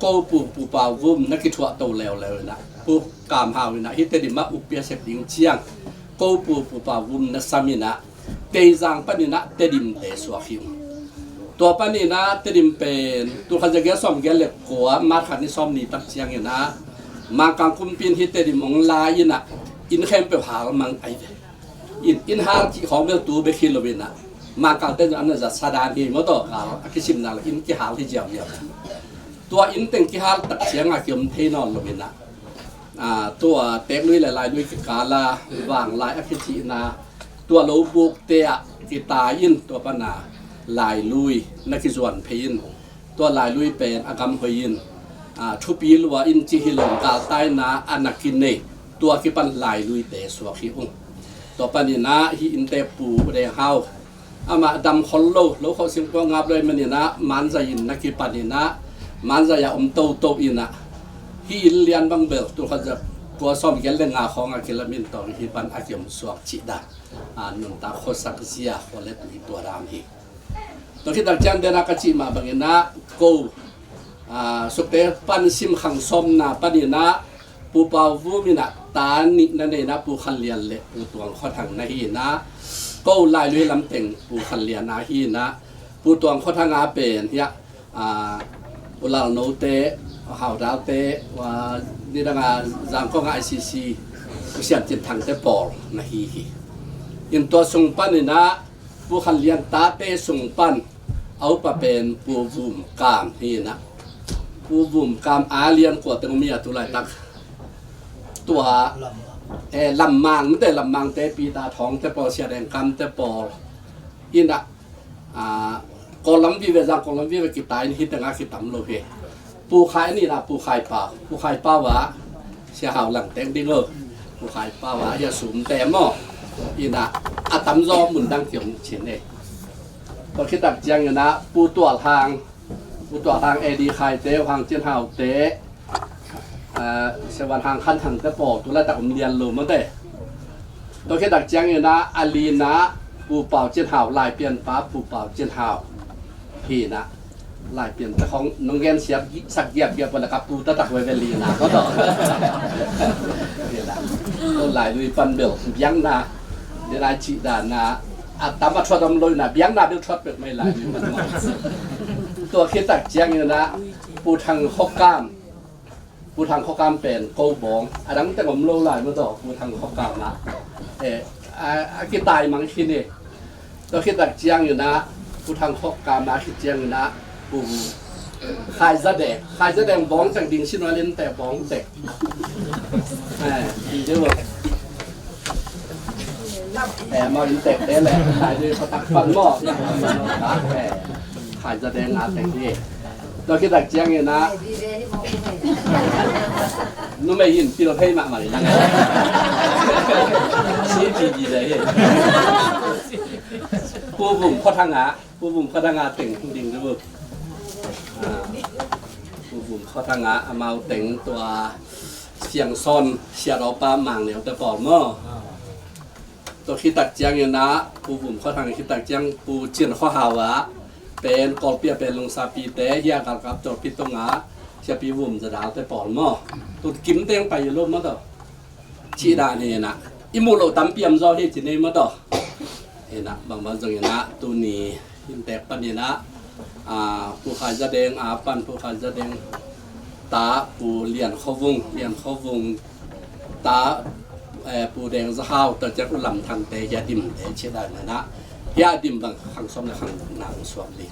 ko Pu, Pu Pau Vum na kithuah to leuleu inah Pu Kam Hau inah hih Tedim ah upia sep ding ciang ko Pu, Pu Pau Vum na sam inah Teizang paninah Tedim te suak hi. Tua paninah Tedim pen tul khat za giat sawm giat le kua March kha ni sawm ni tak cianginah Mangkang kumpi in hih Tedim hong la inah inn khempeuh hal mang ai ve. Inn, inn hal cih khawng bel tu bek hi lo inah Mangkang te zong an na zat sa dan hi maw tawh, gal a kisimna le inn kihal hi ziauziau. Tua inn teng kihal tak cianga kiom thei nawn lo inah, a, tua Teklui le Lailui kikala vanglai a kicihna tua lo bukte ah kitai in tua pana Lailui na kizuan phei in tua Lailui pen a gam hoih in, a, thupi lua in ci hi lo, galtaina a na kinei, tua kipan Lailuite suak hi ung. Tua paninah hih innte Pu Deng Hau amah dam khol lo, lo khawh singkuang ngap lo ahih maninah Manzai in na kipaninah Manzai ah om toto inah hih inn lian bang bel tul khat za kua sawm giat le nga khawng a kilamin tawh hih pan a kiom suak cih dan, a, nuntak khuasak zia khua le tui tua dan hi. Tua khitak ciang dena ka cih mah banginah ko, a, Sukte pan Sim Khang sawmna paninah Pu Pau Vum inah ta nih na nei inah Pu Khan Lian le Pu Tuang Khua Thang na hi inah ko Lailui lam teng Pu Khan Lian a hi inah Pu Tuang Khua Thang a pen hiah, a, U Lal No te, Hau Dau te, a, nidanga Zangkong a I C C U Sian Cin Thang te pawl na hi hi. In tua sung paninah Pu Khan Lian tate sung pan a upa pen Pu Vum Kam hi inah Pu Vum Kam a lian kua teng om hi a tu laitak tua, eh, Lammang, mite Lammang te Peter Thawng te pawl, Sia Deng Kam te pawl inah, a, Kawllam vive, Zangkawllam vive kitai in hih tengah kitam lo hi. Pu Khai a ni inah Pu Khai Pau, Pu Khai Pau ah Sia Hau Lang teng ding lo. Pu Khai Pau ah hia Sum te maw inah a tamzaw mun dang kiom cin ei. Tua khitak cianginah Pu Tual Hang, Pu Tual Hang A D Khai te, Hang Cin Hau te, a, Sia Van Hang Khan Thang te pawl tu laitak om lian lo maw te. Tua khitak cianginah a linah Pu Pau Cin Hau, Laipianpa Pu Pau Cin Hau hi inah Laipian te khawng nong gen siap sak giapgiap ua le ka pu taktak veve linah ko tawh. Hi inah ko Lailui pan bel biakna dena cih dana a tam a thuat om lo inah biakna bel thuat pek mai Lailui pan maw. Tua khitak cianginah Pu Thang Khua Kam, Pu Thang Khua Kam pen ko bawng a dang teng om lo lai maw tawh, Pu Thang Khua Kam ah, eh, a, a kitai mang khin hi. Tua khitak cianginah Pu Thang Khua Kam a khit cianginah Pu Khai Za Deng, Khai Za Deng bawng tek ding sin ua lin te bawng tek. Eh, ding deuh. Eh, mau in tek te le Khai Za Deng patak pan maw. Eh, Khai Za Deng a tek hi. Tua khitak cianginah numei in pil thei mahmah inah si pi di le hi. Pu Vum Khua Thang a, Pu Vum Khua Thang a teng ding du. A, Pu Vum Khua Thang a amau teng tua Siangsawn Siat Awpa Mang Neu te pawl maw. Tua khitak cianginah Pu Vum Khua Thang khitak ciang Pu Cin Khua Hau ah pen Kawlpi a pen Lungsapi te hia galkap Cawlpi tungah Siapi Vum Za Dau te pawl maw. Tun kim teng pai lo maw tawh. Cih dan hi inah i muh loh tampi om zaw hi ci nei maw tawh. Inah bangbang zong inah tuni inntek paninah, ah, Pu Khai Za Deng a pan Pu Khai Za Deng ta Pu Lian Kho Vung, Lian Kho Vung ta, eh, Pu Deng Za Hau, ta ciak U Lam Thang te hia dim te ci dan inah hia dim bang khang sawm le khang na ung suak ding.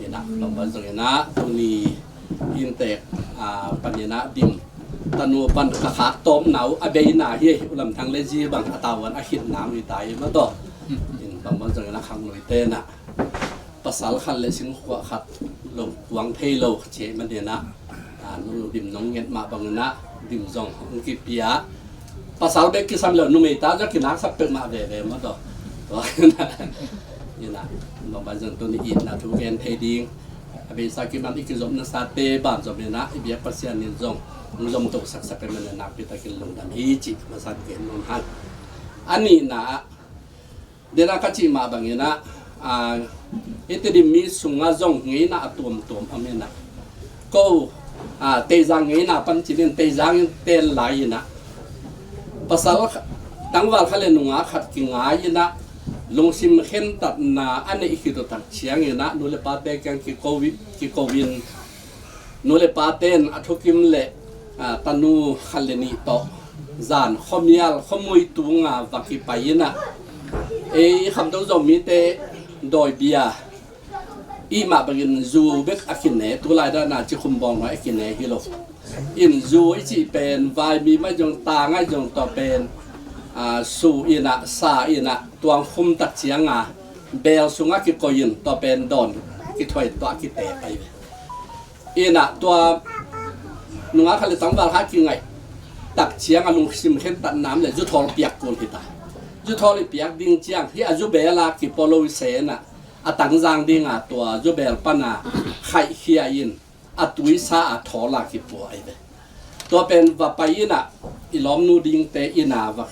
Inah bangbang zong inah tuni inntek, ah, paninah dim tanu pan ka khak tawmna uh a beina hi. U Lam Thang le zi bang a tawan a khitna uh hi ta hi mataw. In bangbang zong inah khang lui tenah pasal khat le singkhuah khat lo kuang thei lo ci maninah, ah, nu dim nong nget mah banginah dim zong hong kipia. Pasal bek kisam lo numei ta zong kinaksak pek mah veve mataw. Tua inah bangbang zong tuni itna thu gen thei ding. A beisa kiman i kizopna sate ban zom inah i biak Pasian in zong hong zom to saksak e maninah nakpi takin lungdam hi ci masan gen nong hang. A nihna ah dena ka cih mah banginah, ah, i Tedim mi sungah zong ngeina a tuamtuam om inah ko, ah, Teizang ngeina pan cinin Teizang in ten lai inah pasal kha-, tangval khat le nungak khat kingai inah lungsim khentatna a neih khit uh tak cianginah nu le pate kiang kiko, kiko in nu le pate in a thukim le, ah, tanu khat le nih tawh zan khuamial khuamui tunga va kipai inah ei Khamtung Zomite dawibia i mah bangin zu bek a kine, tulai dana Cikhum Bawngnawi a kine hi lo. In zu i cih pen vaimi mai zong tangai zong tua pen, ah, su inah sa inah tuang khum tak cianga bel sungah kikoih in tua pen dawn kithuai tuah kite pai ve. Inah tua nungak khat le tangval khat kingaih tak cianga lungsim khentatna om le zuthawl piak kul hita. Zuthawl i piak ding ciang hi a zubela kipua lo i senah a tangzang dinga tua zubel pana khaihkhia in a tuisa a thawla kipua ai ve. Tua pen va pai inah i lawmnu dingte ina va,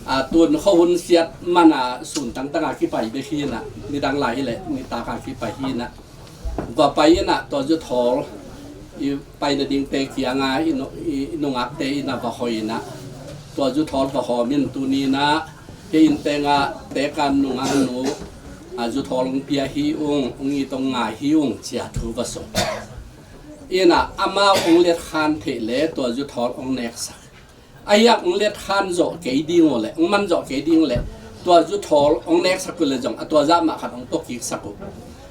a tun khuahun siat mana sun tangtanga kipai bek hi inah nidang lai hileh nitaka kipai hi inah va pai inah tua zuthawl i pai nadingte kianga i nu-, i, i nungakte inah va hoi inah tua zuthawl va hawm in tuni inah hei inntenga tekan nungaknu a zuthawl hong pia hi ung, hong it hong ngai hi ung cia thu va sung. Inah amau hong letkhan theih le tua zuthawl hong neksak. A hiak hong letkhan zawh kei ding uh le hong man zawh kei ding uh le tua zuthawl hong neksak uh le zong a tua zah mah khat hong puakiksak uh.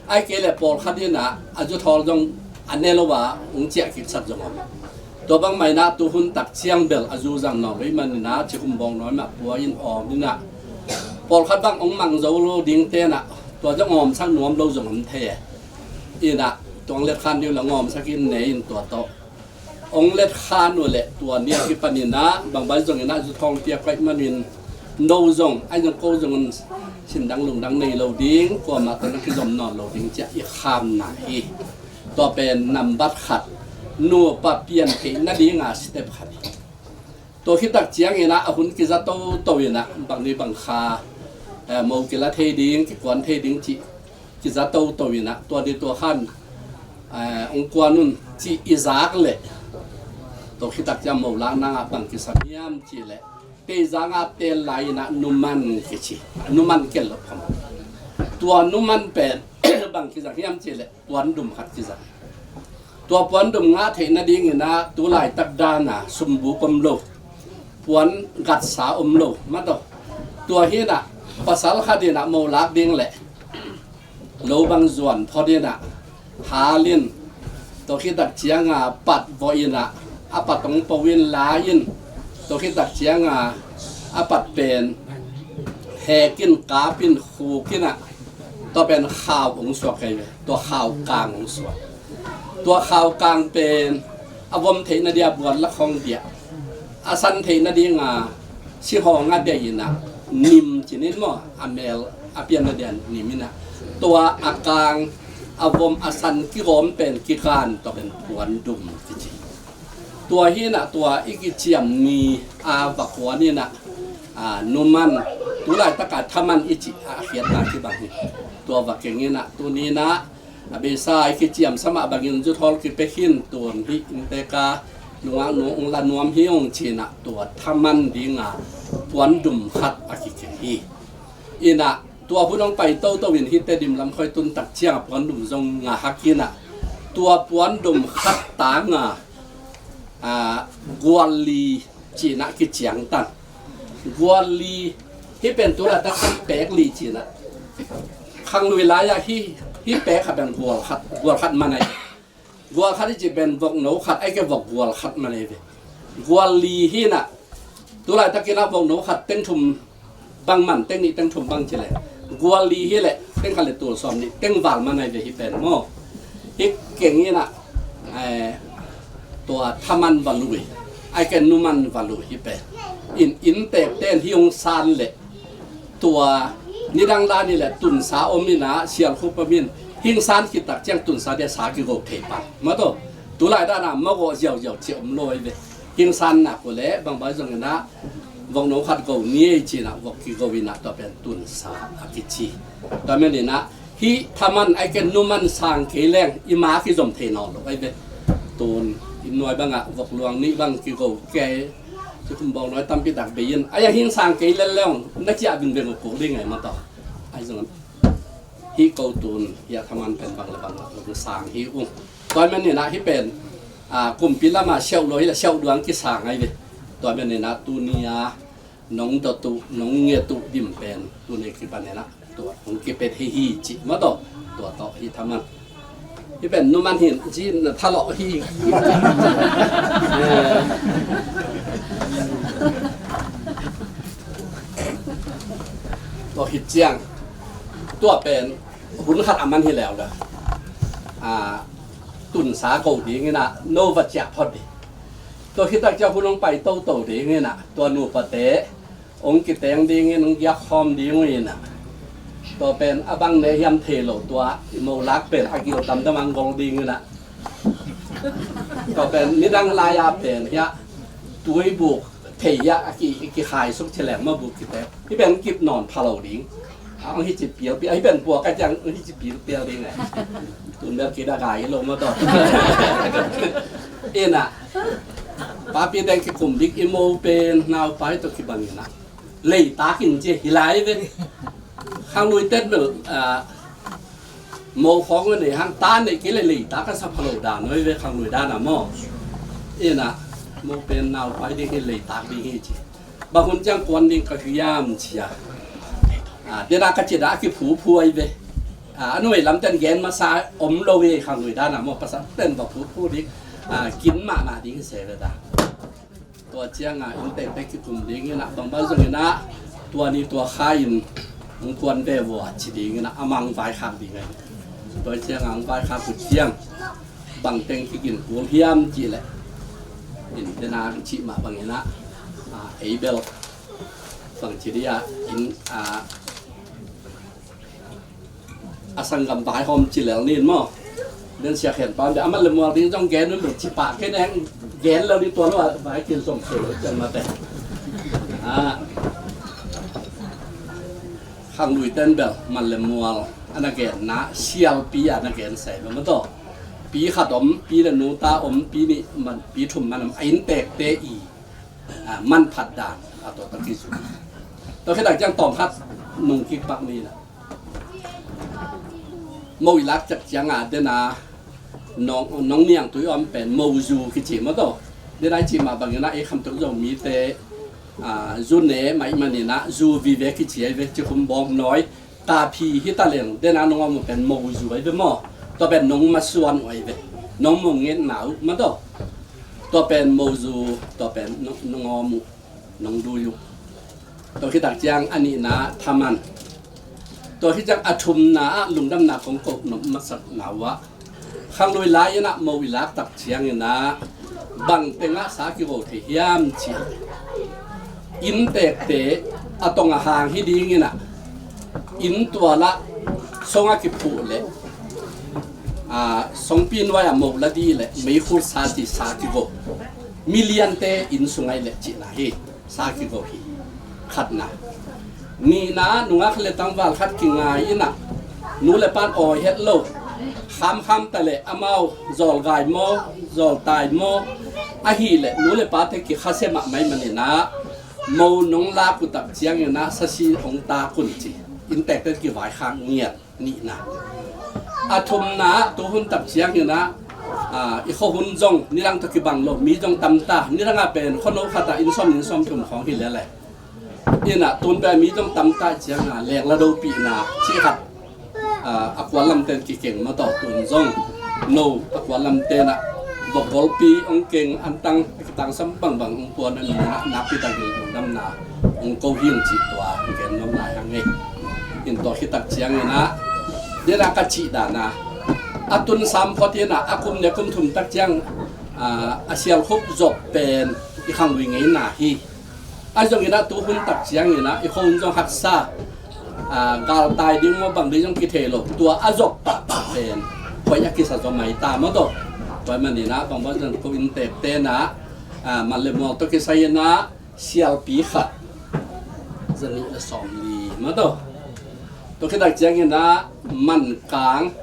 Ai kei le pawlkhat inah a zuthawl zong a ne lo a hong ciahkiksak zong om. Tua bang mah inah tuhun tak ciang bel a zu zang nawn lo i man inah Cikhum Bawngnawi mah pua in awm inah pawlkhat bang hong mang zo lo ding tenah tua zong awmsak nuam lo zong om thei e. Inah tua hong letkhan ding uh le hong awmsak in ne in tua tawh hong letkhan uh leh tua ni a kipan inah bangbang zong inah zuthawl piak paih manin no zong ai zong ko zong un sindang lungdang nei lo ding, kuamah tawh na kizom nawn lo ding ciah i khamna hi. Tua pen nambat khat nupa pian theih nadinga step khat hi. Tua khitak ciang inah a hun kiza toto inah bang ni bang kha, eh, mo kila thei ding, kikuan thei ding cih kiza toto inah tua ni tua khan, eh, hong kuan un cih i zak leh tua khitak ciang mo lak nanga bang kisam hiam cih leh Teizanga tel lai inah numan kici, numan kel lo pham. Tua numan pen bang kizang hiam cih leh puan dum khat kizang. Tua puan dum ngah theih nading inah tu laitak dana sumbuk om lo, puan gatsa om lo mataw. Tua hi inah pasal khat inah mo lak ding leh lo bang zuan phot inah hal in, tua khitak cianga pat vawh inah a pat hong po in la in, tua khitak cianga a pat pen hek in kap in khuk inah tua pen khau hong suak kei ve, tua khau kang hong suak. Tua khau kang pen a vom theih nadia buan la khong dia, a san theih nadinga sihawng a deih inah nim cinin maw, a mel a pian nadia nim inah tua a kang a vom a san kigawm pen kikan tua pen puan dum kici. Tua hi inah tua i kiciam ni a va kuan inah, a, numan tu laitaka thaman i cih a khiatna kibang hi. Tua va keng inah tuni inah a beisa i kiciamsa mah bangin zuthawl kipia khin tun hi, inntek a nungaknu hong la nuam hi ung ci inah tua thaman dinga puan dum khat a kikeng hi. Inah tua hun hong pai toto in hihte Tedim lam khoi tun tak ciang a puandum zong nga hak inah tua puandum khat tanga, a, gual li cinah kiciangtan. Gual li, hih pen tu laitak pek li cinah. Khanglui lai-ah hih, hih pek khat pen gual khat, gual khat man ahi. Gual khat i cih pen vokno khat, ahih kei leh vok gual khat man ahi ve. Gual li hi inah, tu laitakin ah vokno khat teng thum bang man, teng nih teng thum bang ci leh, gual li hi leh teng khat le tul sawm nih teng val man ahi ve hih pen maw. Hih keng inah, eh, tua thaman va lui, ahih kei leh numan va lui hih pen. In, innteekte in hih hong san leh tua nidang lai ni leh tunsa om inah sialkhup om in, hih hong san khit tak ciang tunsa dia sa kigo thei pah. Maw taw, tu laitak inah mawk aw ziauziau ci om lo ahi ve. Hih hong san nak uh leh bangbang zong inah vokno khat go ni ei cinah vok kigo inah tua pen tunsa a kici. Tua man inah hih thaman ahih kei leh numan sang kei leng i ma kizom thei nawn lo ahi ve. Tun i nuai bangah vok luang nih bang kigo kei. Ci khum bawng nuai tampi tak bei in, a, hih hong sang kei lel leng na ciah vingveng uh kul ding ahi maw taw. Ahi zong hih ko tun hih a thaman pen bang le bang uh sang hi ung. Tua man inah hih pen, a, kumpi lamah siauh lo hi leh siauh luang kisang ahi ve. Tua man inah tuni a nong dot uh, nong nget uh dim pen tuni kipan inah tua hong kipet hi hi cih maw taw. Tua tawh hih thaman, hih pen numan hi in ci na thalawh hi. Eh, tua khit ciang tua pen hun khat a man hi lel a, a, tunsa ko ding inah no va ciah phot ding. Tua khit tak ciang hun hong pai toto ding inah tua nupate hong kiteng dingin hong giak khawm ding uh inah, tua pen a bang ne hiam thei lo, tua i mo lak pen a gil tamtam a hong gol ding inah, tua pen nidang lai-a pen hiah tuibuk thei hiah a ki, kikhai suk ci leng maw, buk kiteng. Hih pen kip nawn pha lo ding. A hong hi ci pialpial, hih pen puak a ciang hong hi ci pialpial ding eh. Tun bel kida gai lo maw taw. Inah papi teng kikum dik i mo pen naupai tawh kibang inah leitak in ci hi lai ve. Khanglui ten bel, a, mo khawng a nei hang ta nei kei leh leitak a sa pha lo dan uh ahi ve, khanglui dan a maw. Inah mo pen naupai ding hi, leitak ding hi ci. Bang hun ciang kuan ding ka hiam ci a, a, dena ka ci dah a kiphuphu ahi ve. A, a nuai lam ten gen masa om lo hi, khanglui dan a maw, pasal ten va phuphu ding, a, kin mahmah ding hi se ve dah. Tua ciangah innteekte kikum ding inah bangbang zong inah tua ni tua kha in hong kuan ve vua ci ding inah amah hong vaikhak ding ahi. Tua ciangah hong vaikhak uh ciang bang teng kigin kul hiam cih leh, in dena cih mah bang inah, a, ei bel bang ci dih ah in, a, a sanggam vaihawm ci lel nin maw. Den sia khen pan de a man le mual ding zong gen un lo ci pah kei neng gen lo ni tua lo a vai kin zong kei lo cian mate. A, khanglui ten bel man le mual a na gen na sialpi a na gen sai lo maw taw. Pi khat om, pi le nu ta om, pi nih man, pi thum man om, a innteekte i, a, manphat dan a tawh tak kizu. Tua khit tak ciang tawm khat nung kik pak ni na. Mo i lak ciak ciangah dena nong, nong niangtui om pen mo zu kici maw taw. Dena i cih mah bangin ah ei Khamtung Zomite, a, zu ne mah ih manin ah zu vive kici ahi ve, cikhum bawng nawi, ta phi hi ta leng dena nong om uh pen mo zu ahi ve maw. Tua pen nong masuan uh ahi ve, nong mo ngetna uh maw taw. Tua pen mo zu, tua pen nong, nong om uh, nong dui uh. Tua khit tak ciang a nihna thaman. Tua khit ciang a thumna ah lungdamna kong koh nop masakna uh ah, khanglui lai-in ah mo i lak tak ciangin ah bang tengah sa kiho thei hiam cih, innteekte a tong a hang hi dingin ah, inn tual ah song a kiphuh leh, a, songpi nuai ah mo la dih leh meikhul sa ci sa kiho, miliante inn sung ah hi leh cihna hi. Sa kiho hi. Khatna. Nihna, nungak le tangval khat kingai in ah, nu le pan awi het lo, khamkham ta leh amau zawlgai maw, zawltai maw, ahih leh nu le pate kikhase mahmah ih manin ah, mo nong lak uh tak ciangin ah sasi hong tak un ci. inntekte kivaikhak ngiat. Nihna. A thumna ah tuhun tak ciangin ah, a, i khuahun zong nidang tawh kibang lo, mi zong tamta, nidang ah pen khuano khat ah inn sawm, inn sawmthum khawng hi lele. Inah tun pen mi zong tamta ciangin ah lengla dopihna cih khat, a, a kual lamten kikeng mah tawh tun zong no a kual lamten ah vok golpi hong keng, antang a kitangsam bangbang hong puan a, mi nakpi takin lungdamna hong ko hi ung cih tua hong gen nuam lai hang ei. In tua khit tak ciangin ah, dena ka cih dan ah, a tun sam phot in ah, a kum nih kum thum tak ciang, a, a sialkhup zop pen i khanglui ngeina hi. A zong in ah tuhun tak ciangin ah i khuahun zong haksa, a, galtai ding maw bang ding zong kithei lo, tua a zop pahpah pen khuai a kisa zaw mai ta maw tawh. Tua ahih manin ah bangbang zong ko inntekte in ah, a, man le mual tawh kisai in ah sialpi khat, zanih le sawmli maw tawh. Tua khit tak ciangin ah mankang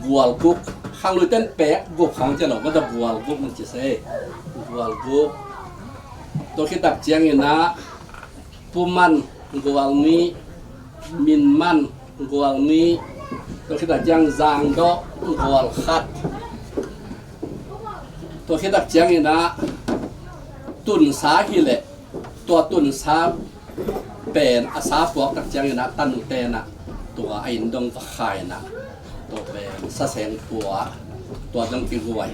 gual guk, khangluiten pek guk khawng ci lo maw tawh, gual guk man ci se, gual guk. Tua khit tak ciangin ah puman gual nih, minman gual nih, tua khit tak ciang zangdawh gual khat. Tua khit tak ciangin ah tunsa hi leh, tua tunsa pen a sa puak tak ciangin ah tanute in ah tua a inn dong va khai in ah, tua pen saseng pua, tua dong kiguai.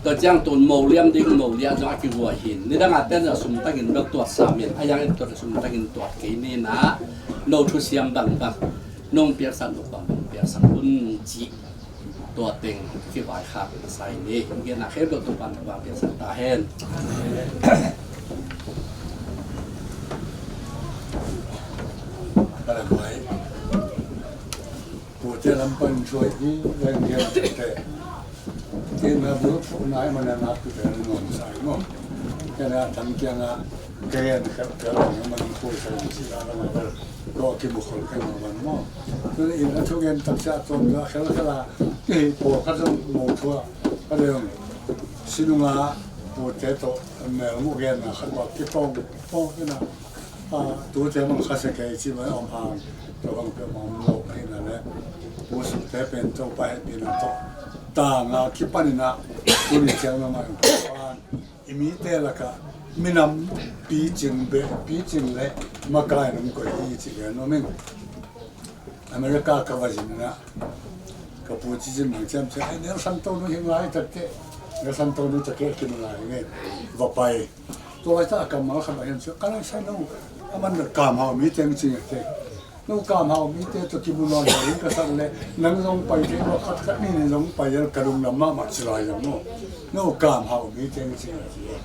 Tua ciang tun mo liam ding, mo liah zong a kiguai hi. Nidang a ten a sum tangin bel tuat sam in, a yang in tuat a sum tangin tuat kei ni in ah, no thusiam bangbang, nong piaksak lo bangbang piaksak un cih tua teng kivaikhak in a sai ni. Hong gen a khempeuh Topa'n thupha piaksak ta hen. Ka la mai. Pute lam pan suai hi leng hiam tete. Kei na bul phu nai man na nak tu te nuam sai mo. Kei na thang kiang a kei na khel khel man phu sai si la la ma bel. Ko ki mu khol kei ma man mo. Tu in a thu gen tak sa tuam ga khel khel a. Kei po kha zong mo thua. Ka dei ong. Sinunga pute to mel mu gen na khat ba ki pong pong kei na. A, tute bang khasia kei ci mai om hang, tua bang peuhmah om lo ahihna le, pu sute pen Topa hehpihna tawh tanga kipanin ah tuni ciang mah i mite lakah minam picing beh, picing le makai in hong koih hi ci gen nuam ing. America ka va zin in ah ka pu ci zin bang ciam ciam, ai, Nelson Tonu hi ngai tak teh, Nelson Tonu tak teh ki ngai ngai va pai. Tua laitah a kammal khat a hian ciah, ka laisai no, a man bel kamhau mi teng cing a te. No kamhau mi te tawh kimu nawn lo ding ka sak leh, nang zong pai thei lo, khat khat ni ni zong pai el ka lungdam mahmah ci lai zong no. No kamhau mi teng cing a te.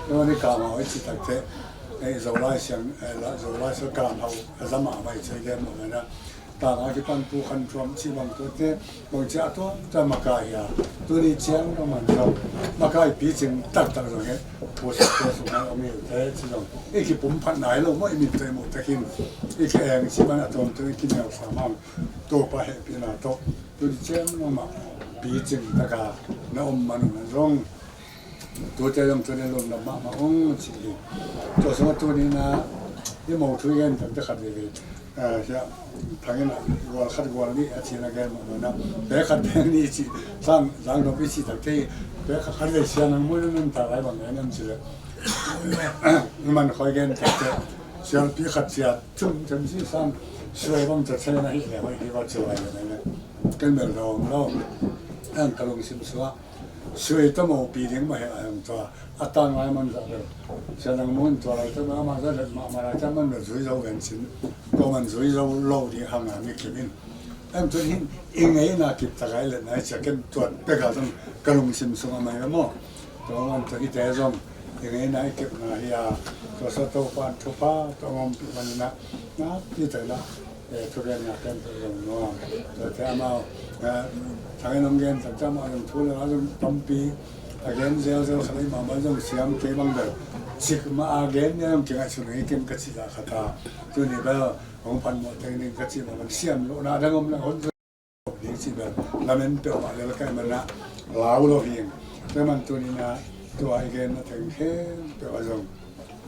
No ni kamhau i ci tak teh, eh, Zolai siang, eh, la, Zolai siang kamhau a za mahmah i ci a gen mawh na. Tanga kipan pu khan thuam cih bang tuate, bang cia a tuamtuam makai hi a. Tuni ciang bang man zong makai picing taktak zong hi. Pu sate sung nai om hi te ci zong i kipum phat nai lo maw, i mit tawh i muh takin i ki eng cih bang a tuamtuam i kineu sam hang. Topa hehpihna tawh tuni ciang bang mah picing taka na om man uh na zong. Tute zong tuni lungdam mahmah ung ci hi. Tua sungah tuni na i mo thu i gen tamte khat veve. Eh, hiah thangin ah gual khat gual nih a cina gen mahmah na. Pek khat pek nih ci sang zang dok i ci tak te hi. Pek khat khat vei sia nang mui nang ta lai bang gen am ci le. Man khoi gen tak te. Sialpi khat cia tum tem ci sang suai bang ta thei na hi le mai hi ba ci lai le mai le. Ken bel dawng lo. Ang ka lungsim suah. Sui ta mo pi ding mah hi a hong tua. A tang lai man zah bel. Sia nang mun tua lai ta ma ma zah let ma ma lai ta man bel zui zo ven sin. Ko man zui zo lo ding hang a mi kim in. Em tu hin i ngeina kip ta gai let nai sia ken tuat pek a zong ka lungsim sung a mai a maw. Tua man tua hi te zong i ngeina i kip na hi a. Tua sa Topa'n thupha tua ngom pi man na. Na pi ta na. Eh, thugenna khempeuh zong nuam. Tuate amau, eh, thangin hong gen tak ciang amau zong thu le la zong tampi a gen zelzel khat ahi mahmah zong siam kei bang bel cik mah a gen nia zong kingaihsun hi kim ka cih zah khat a. Tuni bel hong phan mawh teng ding ka cih mah bang siam lohna dang om na hon ding cih bel lamen peuhmah lel ka hih manah lau lo hi. Tua man tuni na tua i genna teng khempeuh a zong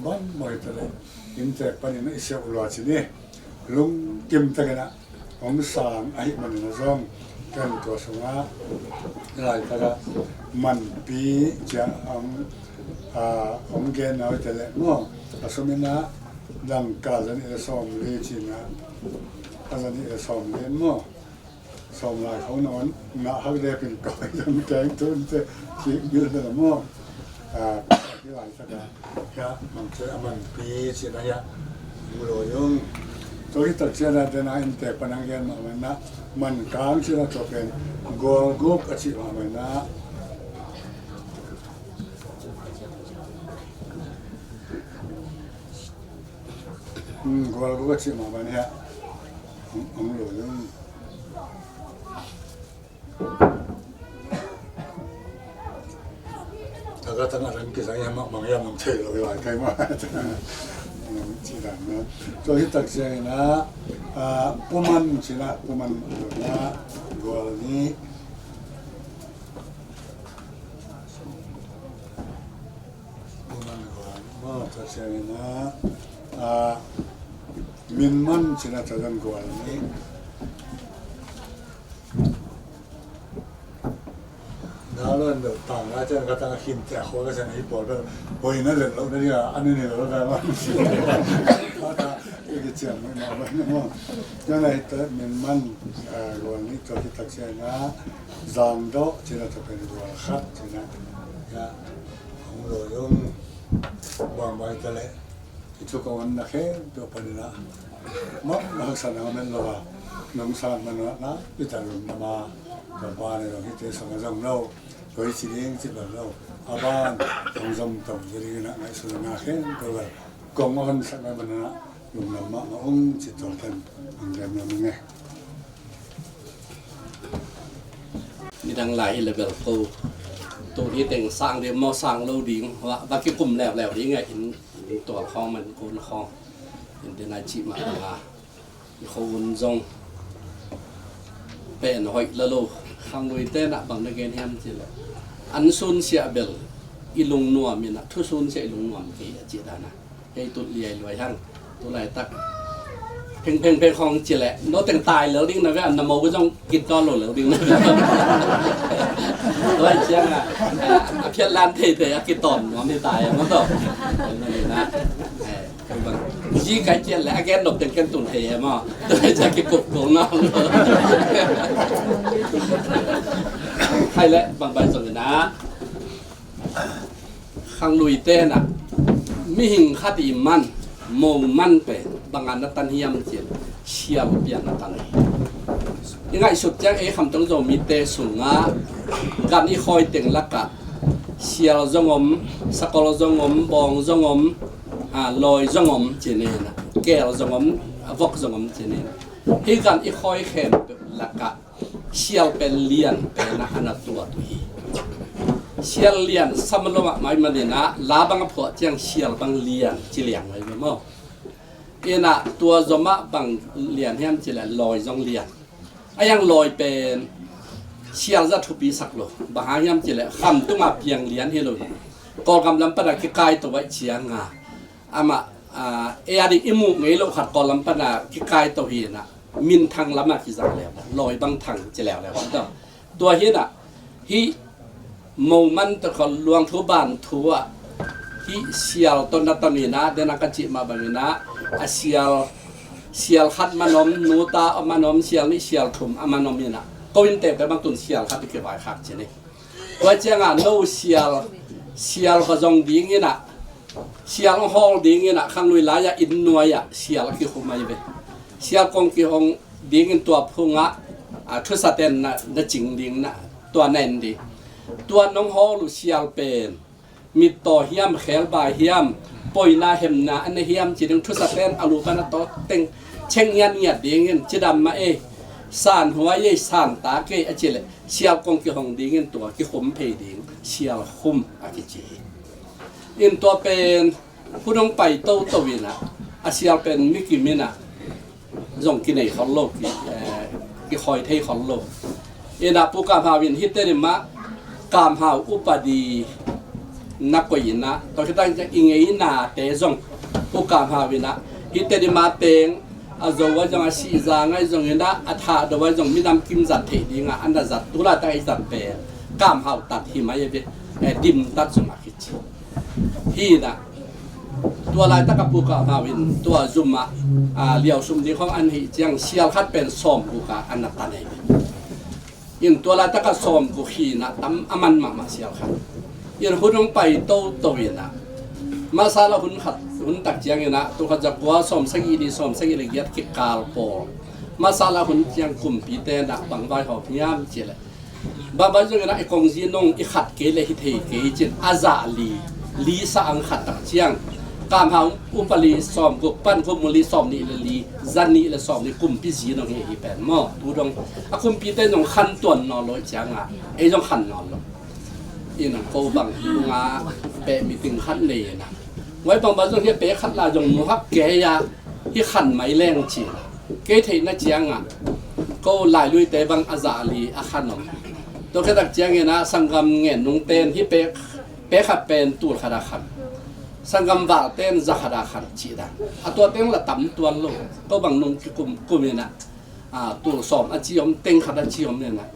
bang maw hi ta leh inntek panin i siauh lua ci ni. Lungkim takin ah hong sang ahih manin ah zong ken tua sungah laitak ah manpi ciang hong, ah, hong gen na uh te leh maw, a sum in ah dangka zanih le sawmli cin ah, a zanih le sawmli maw, sawm lai khong na on na hak dek in koi dang keng tun te ci mil dang maw. Ah, hi lai taka hia mang ce a manpi cin ah hia mu lo yung. Tua hi tak cian ah dena in tek pan ang gen mah man ah man kang cin ah tua pen gual guk a ci mah man ah. Hmm, gual guk a ci mah man hia. Ang lo yung. Taka tanga ran kisang ya mak mang ya mang thei lo lai kai ma. Ci dan na. Tua hi tak ciang ina, ah, puman cina, puman na gual ni. Puman gual, ma tak ciang ina, ah, min man cina tadan gual ni. Na lo an deuh tang la cian ka tang a khin cia khua ka cian a hi pawl bel hoih na let loh na ding a, an i nei lo ka man. Ka ta i ki cian mai ma mai na maw. Cian a hi ta min man, ah, gual nih tua hi tak cian a zang dawh cin a tua pen gual khat cin a. Ya, hong lo yung bang bai ta leh. I thu ka on na khempeuh panin ah mah na haksa na om en lo a, nong sang man ah na i ta lum na ma, tua pa ne dong hi te song a zong lo, koi ci ding ci bang lo, a ban hong zom tong ci ding in ah ngaihsun na khempeuh a kong a hon sak na man ah lum na mah ma ung ci tong pen hong dem na mung e. Midang lai hi le bel ko. Tu hi teng sang ding maw sang lo ding. Va, va kikum leuleu ding a in, in tual khawng man kun khawng. In dena cih mah bang a. I khawng un zong pen hoih la lo. Khang lui te na bang na gen hiam cih le. An sun sia bel. I lungnuam in a thu sun sia i lungnuam kei a cih dan a. Kei tut liai luai hang. Tu laitak pheng pheng pheng khong ci leh no teng tai lel ding na ve, an na mo zong kit dawn lo lel ding na ve. Tuai ciang a, a phiat lan thei thei a kitawn nuam hi tai a maw tawh. Ci kai cian leh a gen nop teng ken tun thei he maw. Tuai ciang kikup kul nuam. Hai leh bang bai zong ina. Khang lui te na mihing khat i man, mo man pen bang a na tan hiam cin sial pian na tan hi. I ngaihsut ciang ei Khamtung Zomite sungah gan i khawi teng lakah sial zong om, sakol zong om, bawng zong om, a, lawi zong om cin hi na, kel zong om, a, vok zong om cin hi na. Hi gan i khawi khempeuh lakah sial pen lian pen a na tuat uh hi. Sial lian sam lo mah mai manin a la bang a phuah ciang sial bang lian ci liang mai maw. Ina tua zom ah bang lian hiam ci leh lawi zong lian. A yang lawi pen sial zah thupi sak lo. Bang hang hiam ci leh Khamtung a piang lian hi lo. Kawlgam lam pan a kikai to vai ciang a amah, a, ei a ding i muh ngei loh khat Kawlgam pan a kikai to hi na. Minthang lam a kizang leuleu, lawi bang thang ci leuleu. Tua hi na, hi mo man tawh khol luang thu ban thu ah, hi sial tawh na tam hi na, dena ka cih mah bang hi na, a sial, sial khat man om, nu ta a man om, sial nih sial thum a man om hi na. Ko in te pe bang tun sial khat i kivai khak ci ni. Tua ciang a no sial, sial va zong ding in a, sial hong hawl ding in a, khang lui lai a inn nuai a sial a kikhum ahi ve. Sial kong kihong ding in tua phung a, a, thusa ten na, na cing ding na, tua na en ding. Tua nong hawl uh sial pen mittaw hiam, khelbai hiam, poina hemna a na hiam ci ding, thusa ten a lu pan a tawt teng cheng ngiat ngiat ding in, cidam mah ei, san huai ei, san tak ei a ci leh sial kong kihong ding in tua kikhum phei ding sial khum a kici hi. In tua pen hun hong pai toto in a, a sial pen mi kim in a zong kinei khol lo, ki, eh, kikhawi thei khol lo. In a Pu Kam Hau in hite ni mah Kam Hau upadi na koih in a, tua khitang i ngeina te zong Pu Kam Hau in a hite ni mah teng A zo a zong, a sihzang a zong in ah, a thahdo a zong minam kim zat theih dingah a na zat, tu laitak i zat pen kamhau tat hi mai a ve, eh, dim tat zong a kici hi in ah. Tua laitak a Pu Kah Hmau in tua zum ah, ah, liausum ding khong an hih ciang sial khat pen sawm guk ah a na tan ei ve. In tua laitak a sawm guk hi in ah, tam a man mahmah sial khat. In hun hong pai toto in ah, masa la hun khat, hun tak ciang in ah, tul khat za kua sawm sagih li, sawm sagih le giat kikal pawl. Masa la hun ciang kumpite in ah bang vaihawm hiam cih leh, bang vai zong in ah i kongzi nong i khat kei leh hi thei kei cin, a zah li, li sa ang khat tak ciang, kamhau upali sawm guk pan kum uli sawm nih le li, za nih le sawm nih kumpi zi nong hi hi pen maw. Tu dong a kumpite nong khan tuan nawn lo ciang ah, ei zong khan nawn lo. In ah ko bang hong a peh meeting khat nei in ah, ngoi bang bang zong hi a peh khat la zong mu hak kei a, hi khan mai leng ci. Kei theihna ciang ah ko lailuite bang a zah li a khan om. Tua khit tak ciang in ah sanggam ngen nungten hi peh, peh khat pen tul khat a khan, sanggam valten za khat a khan cih dan. A tua teng la tam tuan lo. Ko bang nung kikum kum in ah, ah, tul sawm a ci om, teng khat a ci om in ah,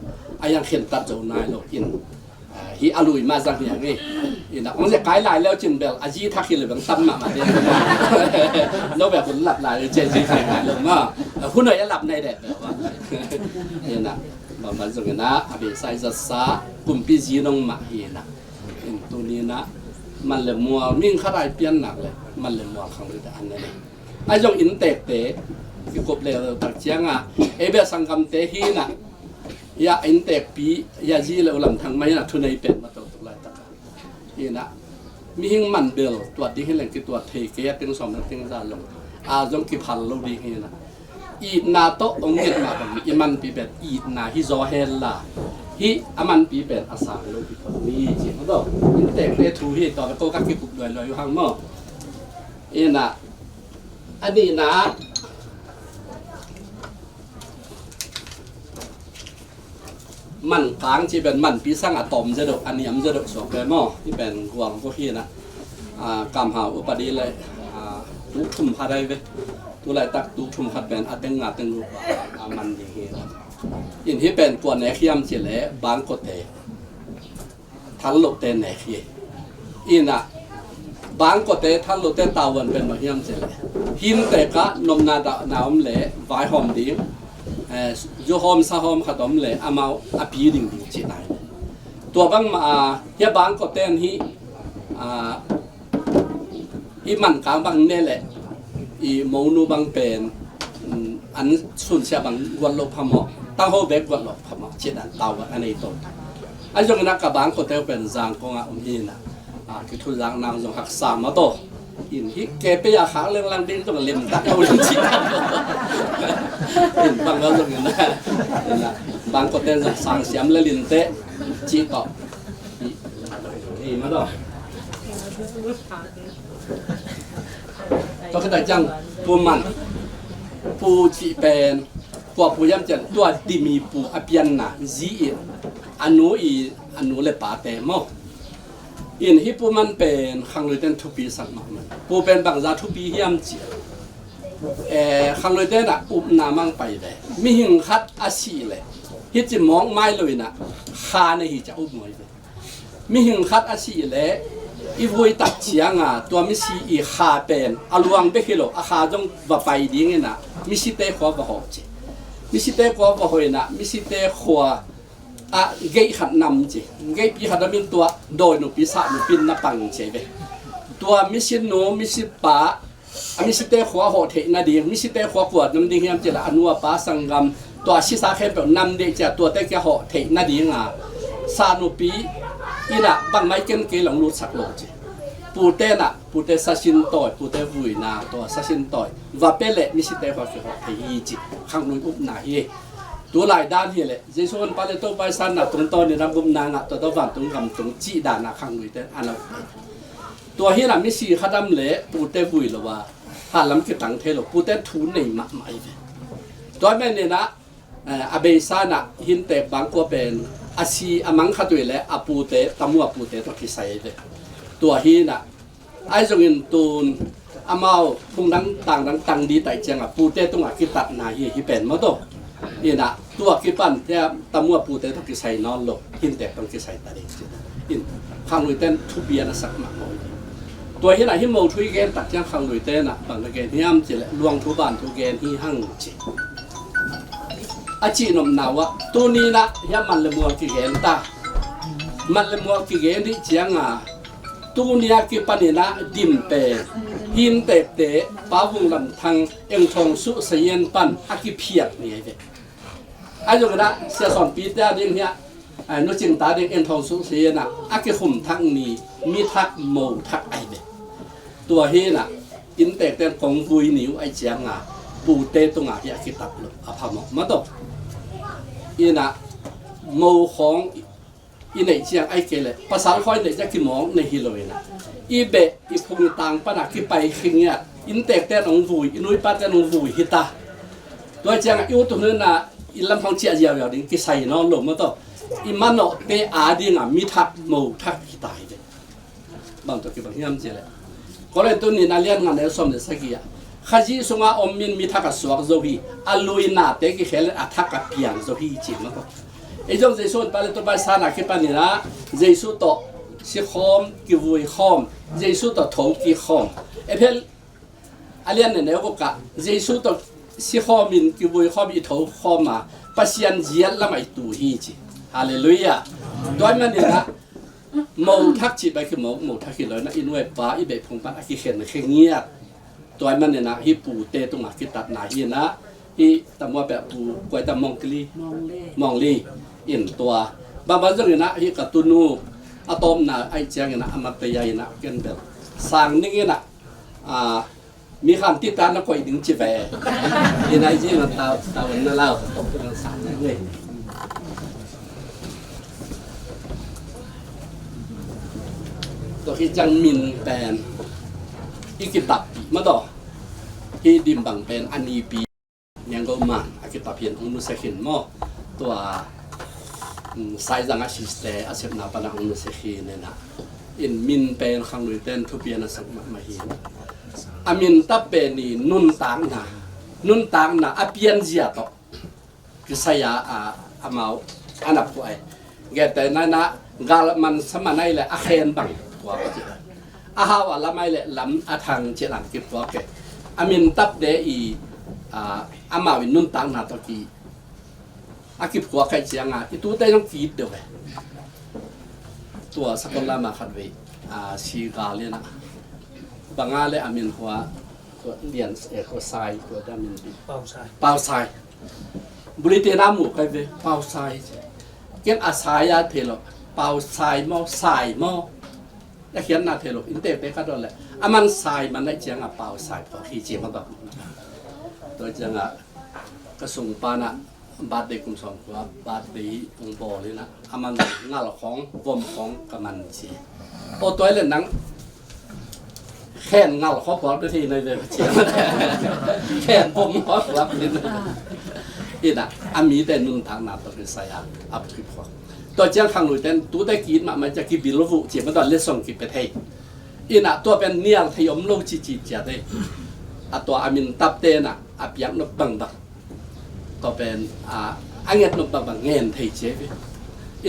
a yang khen tat zo nai lo in. Ah, hi a lui mah zang hiang hi. In ah, ong zia kai lai leu cin bel a zi thak hi le bang tam mahmah hi. No bel hun lap lai le cin zi thak nai lo ma. Ah, hun noi a lap nai det bel wa. In ah, bang bang zong in ah, a beisa i zatsa kumpi zi nong mah hi in ah. In tuni in ah, man le mual, mihing khat a i pian nak le man le mual khang le an ne. A zong inntekte kikup le tak ciang ah, ei bel sanggamte hi in ah, ya inntekpi, ya zi le u Lam Thang mah in ah thunei pen ma to tuk laitak ah. Hi in ah, mihing man bel tuat ding hi leng kituat thei kei a, teng sawm le teng za zong a zong kiphal lo ding hi in ah. Itna tawh ong nget mah bang i manpi pen itna hi zaw hen la, hih a manpi pen a sang lo hi pah ni ci maw. Inntekte thu hi, tua ko ka kikup luailuai uh hang maw. In ah, a nihna ah, Mankang ci pen manpi sang a tawm zia deuh, a niam zia deuh suak ve maw. Hih pen guang vua hi in ah, ah, kamhau upadi le, ah, tuk thum khat ai ve. Tu laitak tuk thum khat pen a teng nga teng guk a, a man ding hi in ah. In hih pen kua nek hiam ci le bangkote, thallote nek hi. In ah, bangkote thallote tavuan pen bang hiam ci le, hih inntek ah nopna dahna om le vaihawm ding, eh, zuhawm sahawm khat om le amau a pi ding ding ci nai. Tua bangmah a, hia bangkote in hih, ah, i Mankang bang ne le i monu bang pen, mm, an sunsia bang guat lo phamawh, tangho bek guat lo phamawh ci dan tavuan a nei to. A zong in ah ka bangkote pen Zangkong ah om hi in ah, ah, kithuzak nang zong haksa mah to. In hih ke pe a khak lenglang ding zong lim tak lo ding ci. In bang lo zong in ah, in ah, bangkote zong sang siam le linte ci to. Hi, hi mah to. Tua khit tak ciang Pu Man, Pu cih pen kua Pu hiam ci le, tua Dimi Pu a pianna zi in, a nu i, a nu le pate maw. In hih Pu Man pen khangluite in thupi sak mahmah. Pu pen bangza thupi hiam ci le, eh, khangluite in ah upna mang pai ve. Mihing khat a sih le hih ci mawk mai lo in ah kha nei hi ci a up mai ve. Mihing khat a sih le i vui tak ciang a, tua misi i kha pen a luang bek hi lo, a kha zong va pai ding in ah, misite khua va hawh ci. Misite khua va hawh in ah, misite khua ah gate khat nam ci. Gatepi khat a min tua dawinupi sahnupi in na pang ci ve. Tua misinu misipa a misite khua hawh theih nading, misite khua kua nam ding hiam ci le, a nu a pa sanggam, tua sisa khempeuh nam ding ci a, tuate kia hawh theih nading a, sahnupi in ah bangmah i ken kei long lutsak lo ci. Pute in ah, pute sasin tawi, pute vuina, tua sasin tawi va pe le misite khua kihawh thei hi ci. Khanglui upna hi. Tu lai dan hi le, Jesu honpa le Topa i sanna tungtawn in a gupna ngah, tua tawh vantung gam tung cih dan a khangluite in a na up. Tua hi in ah misi khat om le pute vui lo a, halam kitang thei lo, pute thu nei mahmah hi ve. Tua man in ah, eh, a beisa in ah hih inntek bangkua pen a si a mang khat uh hi le a pute, tamu a pute tawh kisai hi ve. Tua hi in ah, ahi zongin tun, Amau phung dang tang dang tang di taih ciangah pute tungah kitatna hi, hi pen maw taw. Inah tua kipan tia tamua pute tawh kisai nawn lo, hintek tawh kisai ta ding ci. In khangluite in thupi a na sak mahmah hi. Tua hinah hi mo thu i gen tak ciang khangluite inah bang na gen hiam cileh luang thu ban thu gen hi hang ci. A cihnopna uh ah tuni inah hiah man le mual kigen ta. Man le mual kigen dih cianga tuni a kipaninah dim pen hintekte Pa Vung Lam Thang Eng Thawng Suh Sayen pan a kiphiat ni ahi ve. A zong inah Sia Sawn Pi te a ding hiah, ai, Nu Cing ta ding Eng Thawng Suh Sayen ah a kikhum thak ni mi thak mo thak ahi ve. Tua hinah inntekte in kong vui ni uh ahi cianga pute tungah hiah kitap lo a phamawh maw taw. Inah mo khawng i neih ciang ahi kei leh pasal khawng i neih ciang kimawk nei hi lo inah i beh i phung i tang panah kipai khingiat inntekte in hong vui, i nuipate in hong vui hi ta. Tua ciangah i ut hun inah i lam khawng ciah ziauziau ding kisai nawn lo maw taw. I manawhte a dingah mi thak mo thak hi ta hi ve. Bang tawh kibang hiam cileh Korin tu nihna lian nga neu sawm le sagih ah Khazih sungah om in mi thak a suak zo hi. A luinate kikhel in a thak a piang zo hi ci mah ko. Ei zong Jesu in Pilate pai sana kipaninah Jesu tawh sikhawm, kivuikhawm, Jesu tawh tho kikhawm. Efesa a lian neu guk ah Jesu tawh sikhawm in kivuikhawm i thokhawm a Pasian ziat lamah i tu hi ci. Halleluiah. Tua maninah mo thak cih bai kimawk, mo thak hi lo inah i nuai pa i beh phung pan a kikhen khe ngiat. Tua maninah hi pute tungah kitatna hi inah hi tamua peh pu kuaita Mawngkili, Mawngli in tua bang bang zong inah hi ka tunu a tawpna ahi ciang inah a mat pei a inah ken bel sang ning inah mi khan tita na koih ding ci ve. Inah i zing a tau tau na lau. Tua hi ciang min pen i kitappih mah taw. Hi dim bang pen a nipi Nianggo Man a kitappih in hong nusia khin maw. Tua Saizang a siste a sepna panah hong nusia khin inah in min pen khangluite in thupi a na sak mahmah hi. A min tap pen i nuntakna, nuntakna a pianzia tawh kisai a amau a na phuai. Gentehna inah gal man sa man ahi leh a khen bang phuak ci. A hau a lam ahi leh lam a thang ci lam kiphuak e. A min tap de i amau i nuntakna tawh ki a kiphuak ahi cianga i tute zong ki-it deuh e. Tua sakol lama khat vei si gal inah banga le a min hua tua lian e tua sai tua da min di Pausai. Pausai. Bulite na mu kai ve Pausai. Ken a sai a thei lo Pausai maw sai maw. A khiatna thei lo inntekte ka dawn leh a man sai man ahi cianga Pausai phuak hi ci mah bang. Tua cianga ka sung panah birthday kum sawm kua birthday hong bawl inah a man ngal khawng vom khawng ka man ci. Aw tua le nang khen ngal khawng phuak de thei nai ve ci. Khen vom khawng phuak de thei. Inah a mite nuntakna tawh kisai a a phuak. Tua ciang khangluite in tute ki-it mahmah ciang kibil vuh ci mah tua letsong kipia thei. Inah tua pen nial thei om lo cici ciat e. A tua a min tapte inah a piak nop bangbang tua pen a nget nop bangbang ngen thei cia hi.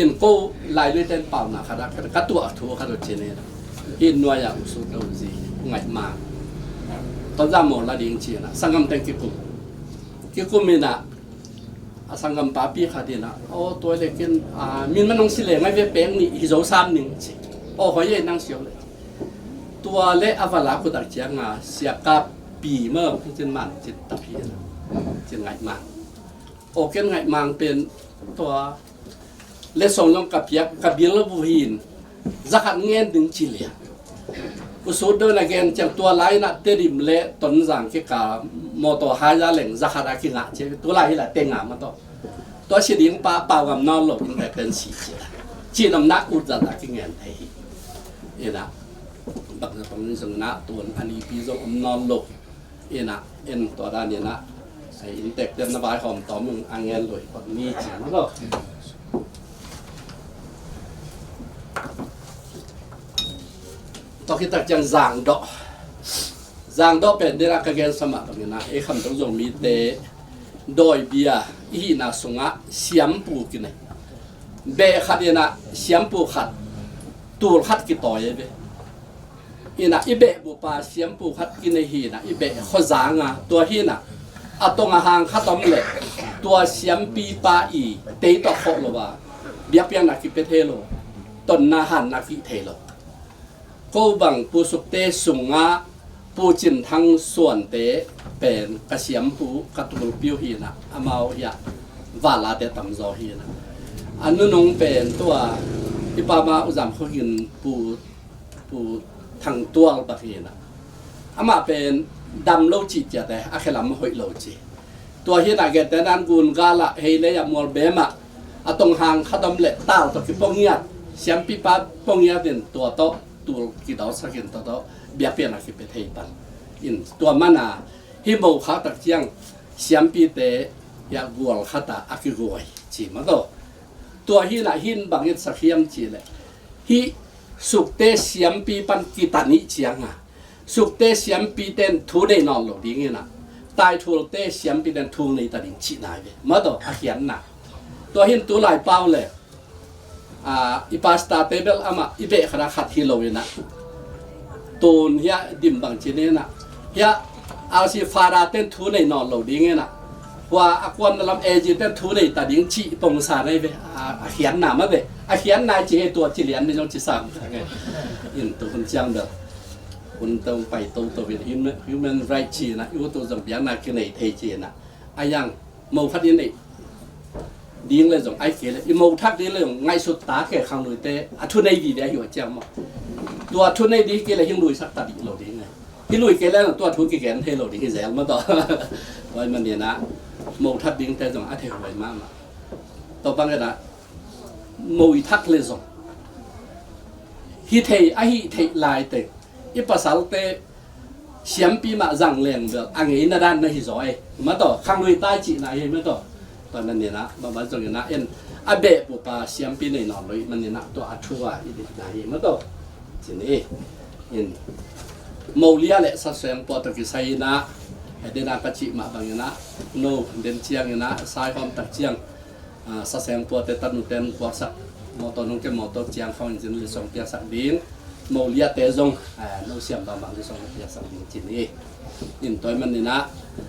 In ko Lailuite in pauna khat ah ka tuah thu khat uh cin in hi nuai ah usut lo zi Ngaih Mang. Tonzang maw la ding ci inah sanggam teng kikum. Kikum inah a sanggam papi khat inah aw tua le kin min man hong si le ngai ve peng nih hi zo sam ning ci. Aw hoi e nang siau le. Tua le a vala kutak cianga siakap pi mah cin man cin tapi cin Ngaih Mang. Aw ken Ngaih Mang pen tua letsong zong ka piak ka bil lo bu hin zakhat ngen ding ci liang. Usut dona gen ciang tua lai inah Tedim le Tonzang kikal mawtaw haiza leng zakhat a kingah ci tua lai hi la te ngah mah tawh. Tua si ding pa pau ngam nawn lo in pen si ci la. Cihnopna ut zat a kingen thei hi. Inah bang zong inah tun a nipi zong om nawn lo. Inah in tua dan inah inntekte na vaihawm tawm ung a ngen lo hi kot ni ci mah lo. Tua khit tak ciang zangdawh. Zangdawh pen dena ka gensa mah bangin ah, ei Khamtung Zomite dawibia i hihna sungah siampu kinei. Beh khat in ah siampu khat, tul khat kitawi ei ve. In ah i beh bupa siampu khat kinei hi in ah, i beh khuazang a, tua hi in ah a tong a hang khat om leh tua siampipa i tei tawh khawh lo a, biakpiakna kipia thei lo, tonna hanna kih thei lo. Ko bang Pu Sukte sungah Pu Cin Thang Suante pen ka siampu, ka tulpi uh hi in ah, amau hiah valate tamzaw hi in ah, a nunung pen tua i pama U Zam Khua Gin Pu, Pu Thang Tual bang hi in ah, amah pen dam lo cih ciate, a khelam hoih lo ci. Tua hi in ah gentehna in gun gal ah, hei lei ah, mual bem ah, a tong hang khat om leh tal tawh kipua ngiat, siampipa pua ngiat in tua tawh tul kidawsak in tua tawh biakpiakna kipia thei pan. In tua man a hih mokhak tak ciang siampite hiah gual khat ah a kiguai ci mah tawh. Tua hi in ah hih in bang i etsak hiam cih leh, hih Sukte siampi pan kitan i hih ciang a, Sukte siampite in thu nei nawn lo ding in ah, Taithulte siampite in thu nei ta ding cihna hi ve. Mah tawh a khiatna. Tua hi in tu lai pau leh, a, i pastorte bel amah i beh khat ah khat hi lo in ah, tun hiah dim bang ci ni in ah, hiah R C Father-te in thu nei nawn lo ding in ah, hua a kuamna lam A G-te in thu nei ta ding cih pongsa na hi ve. A, a khiatna mah ve. A khiatna ci hi, tua ci lian ni zong ci sam. In tu hun ciang bel hun tawh pai toto in, human, human right ci in ah, i ut uh zong biakna kinei thei ci in ah, a yang mo khat i neih ding leh zong, ahih kei leh i mo thak ding leh zong ngaihsut ta kei, khangluite a thu nei vive ahi uh a ciang maw. Tua thu nei ding hi kei leh hing luisak ta dih lo ding e. Hih lui kei leh tua thu kigen thei lo ding hi zel mah tawh. Tua ahih manin ah mo thak dingte zong a thei huai mahmah. Tua bang in ah mo i thak leh zong, hi thei, a hih theih lai teng i pasalte siampi mah zang leng bel a ngeina dan na hi zaw e. Mah tawh, khanglui tai cihna hi mah tawh. Tua ahih manin ah, bangmah zong in ah, en, a beh bupa siampi nei nawn lo ahih manin ah, tua a thu a i deihna hi mah tawh. Ci ni. In, mo lia leh saseng pua tawh kisai in ah, a den a ka cih mah bang in ah, no, den ciang in ah, sai khawm tak ciang, a, saseng puate, tanute in puaksak, mawtaw nong ke mawtaw ciang khawng in zin lisong piaksak ding, mo liate zong, a, no siam bangbang lisong piaksak ding ci ni. In tua ahih manin ah,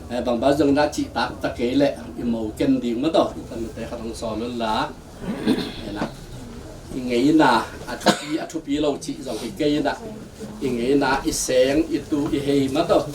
a, bangbang zong na cihtak ta kei leh i mo ken ding mah tawh, i tanute khat hong sawm un la. In ah, i ngeina a thupi, a thupi lo cih zong hi kei in ah, i ngeina, i seng, i tu, i hei mah tawh.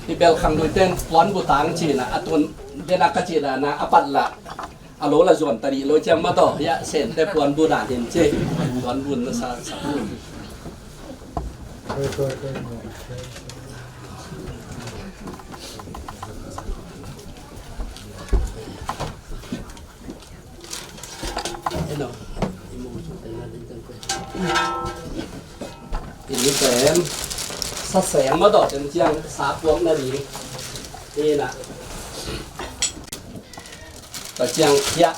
Hi bel khangluite in puanbu tang ci in ah, a tun den a ka cih dan a, a pat lah a lo la zuan ta dih lo ciang mah tawh, hiah sente puanbu dan hin ci. Puanbu na sa, sa. Eno, i mu, i mu pen sa seng mah tawh, ten ciang sa puak na ding. Ina. Tua ciang hiah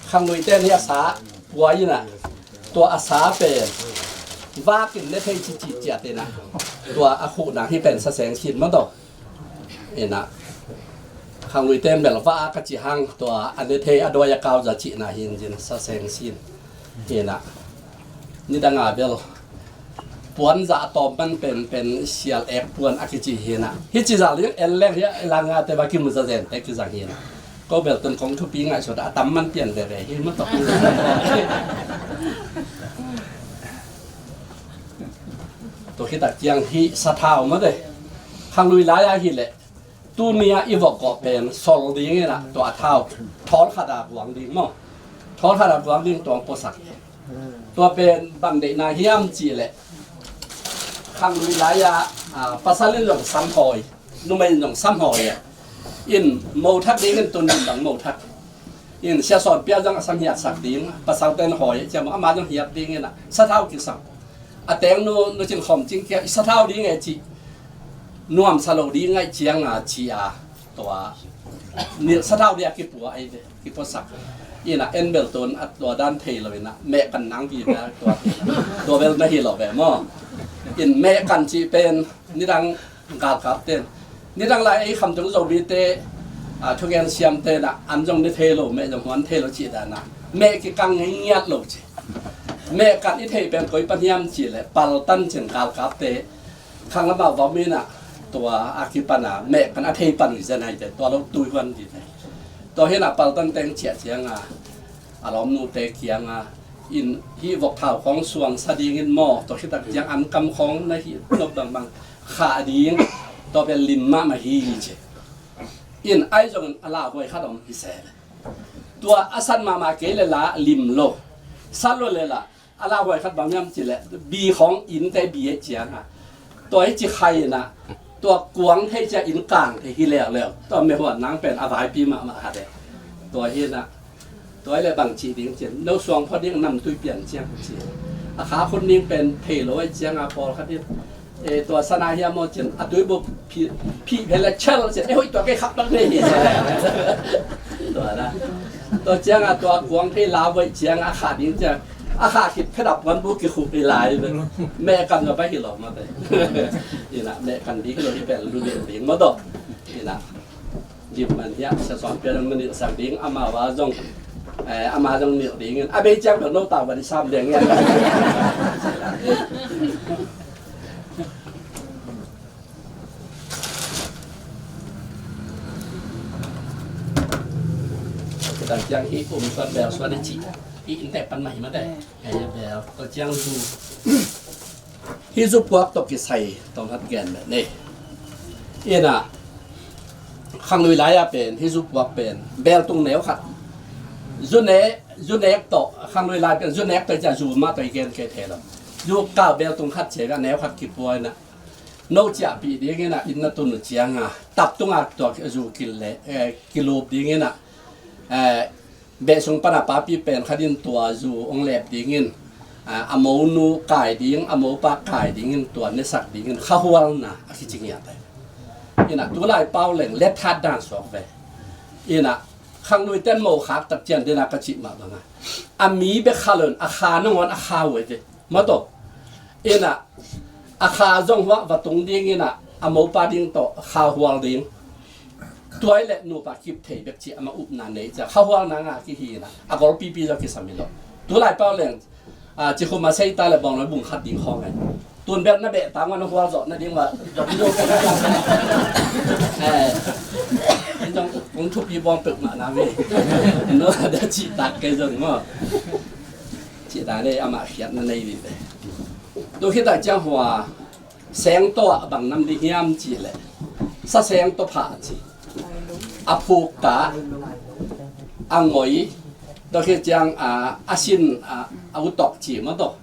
khangluite in hiah sa pua in ah, tua a sa pen vak in ne thei cicih ciat in ah, tua a khuhna hi pen sa seng sin mah tawh. Ina, khangluite in bel vak a ka cih hang, tua a ne thei, a dawi a kau za cihna hi in zin, sa seng sin. Ina, nidang a bel puan zah a tawm man pen, pen sial ek puan a kici hi in ah. Hih ci zah liang en leng hiah, i lang a te va kimu za zen te kizang hi in ah. Ko bel tun kong thupi ngaihsut a, a tam man pian veve hi mah tawh. Tua khit tak ciang hih sathau mah te. Khanglui lai a hi leh, tuni a i vok kawh pen sol ding in ah, tua a thau thawl khat a guang ding maw. Thawl khat a guang ding tua hong puasak. Tua pen bang deihna hiam cih leh, khanglui lai a, a, pasal in zong sam hawi, numei in zong sam hawi a. In mo thak ding in tun in bang mo thak. In Sia Sawn Pia zong a sam hiatsak ding, pasal ten hawi ciam ama zong hiat ding in a sathau kisak. A teng nu, nu cin khom cing kia, i sathau ding e ci. Nuam sa lo ding ngai ciang a ci a, tua. Ni sathau dia kipua ai de, kipuasak. In a en bel tun a tua dan thei lo in a, meh kan nang bi na tua. Tua bel na hi lo ve mo. In meh kan ci pen, nidang galkap ten. Nidang lai ei Khamtung Zomite, a, thugen siam ten a, an zong ni thei lo, meh zong huan thei lo ci dan a. Meh kikang ngiat lo ci. Meh kan i thei pen koi pan hiam ci le, paltan cin galkap te. Khang lamah vom in a, tua a kipan a, meh kan a thei pan ui zen hai te, tua lo tui huan di te. Tua hi in a paltan teng ciah ciang a, a lawmnu te kiang a, in hi vok thau khong suang sa ding in maw, tua khitak ciang an kam khong na hi nop bang bang. Khah ding, tua pen lim mahmah hi ci. In ai zong in a lauhuai khat om hi se. Tua a sat mahmah kei le la lim lo. Sat lo le la, a lauhuai khat bang hiam ci le, bi khong in te bi e ciang a. Tua hi ci khai in a, tua kuang thei cia in kang thei hi leuleu. Tua meh huan nang pen a vaipi mahmah khat e. Tua hi in a, tua hi le bang ci ding cin, no suang phot ding nam tui pian ciang ci. A kha khun ding pen thei lo ai ciang a pawl khat in. E, tua sana hiam maw cin, a tui buk phi, phi phe le chel cin, e hoi tua kei khap lak nei hi. Tua na. Tua ciang a tua kuang thei la voi ciang a kha ding ciang. A kha khit phe dap wan bu ki khup i lai. Meh kan na ba hi lo ma te. In a meh kan ding lo hi pen lu ding ding ma do. In a. Dim man hiah, Sia Sawn Pia zong na nilh sak ding, amau a zong, eh, ama zong nilh ding in. A bei ciang bel no tau bali sam ding in. Kita ciang hi um suan bel suan i ci. Hi in te pan mah hi ma te. Hei bel, tua ciang zu. Hi zu puak tawh kisai tawh hat gen le nei. Ina, khanglui lai a pen, hi zu puak pen, bel tung neu khat. Zu ne, zu nek tawh, khanglui lai pen, zu nek tawh i cia zu mah tawh i gen kei thei lo. Zu kau bel tung khat cia ka neu khat kipua ina. No ciahpih ding ina, inn na tun uh ciang a. Tap tung a tua zu kil le, eh, kilup ding ina. Eh, Beh sung pana papi pen khat in tua zu ong lep dingin, a, a monu kai ding, a mopa kai dingin tua nesak dingin khahualna a kici ngiat ai. Ina tulai pau leng let hat dan suak ve. Ina khanglui ten mo khak tak cian dena ka cih mah banga. A mi bek kha lon a kha nangon a kha uh ai ve. Maw tawh. Ina a kha zong huah va tung ding ina a mopa ding tawh kha hual ding. Tuai le nupa kip thei bek ci ama upna nei cia kha hual na nga ki hi ina a gol pipi zong kisam hi lo. Tulai pau leng a cikhum a seita le bawng lo bung khat ding khawng ai. Tun bel na beh tang wan hual zawh na ding wa. Eh, zong kong thupi bawng pek mah na mi. No da ci tak kei zong maw. Cih dan ei amah khiatna nei dih ve. Tu khitah ciang hua seng tawh a bang nam dih hiam cih leh sa seng tawh phah ci. A phukta, a ngoi, tua khit ciang a, a sin a, a utawk ci maw tawh.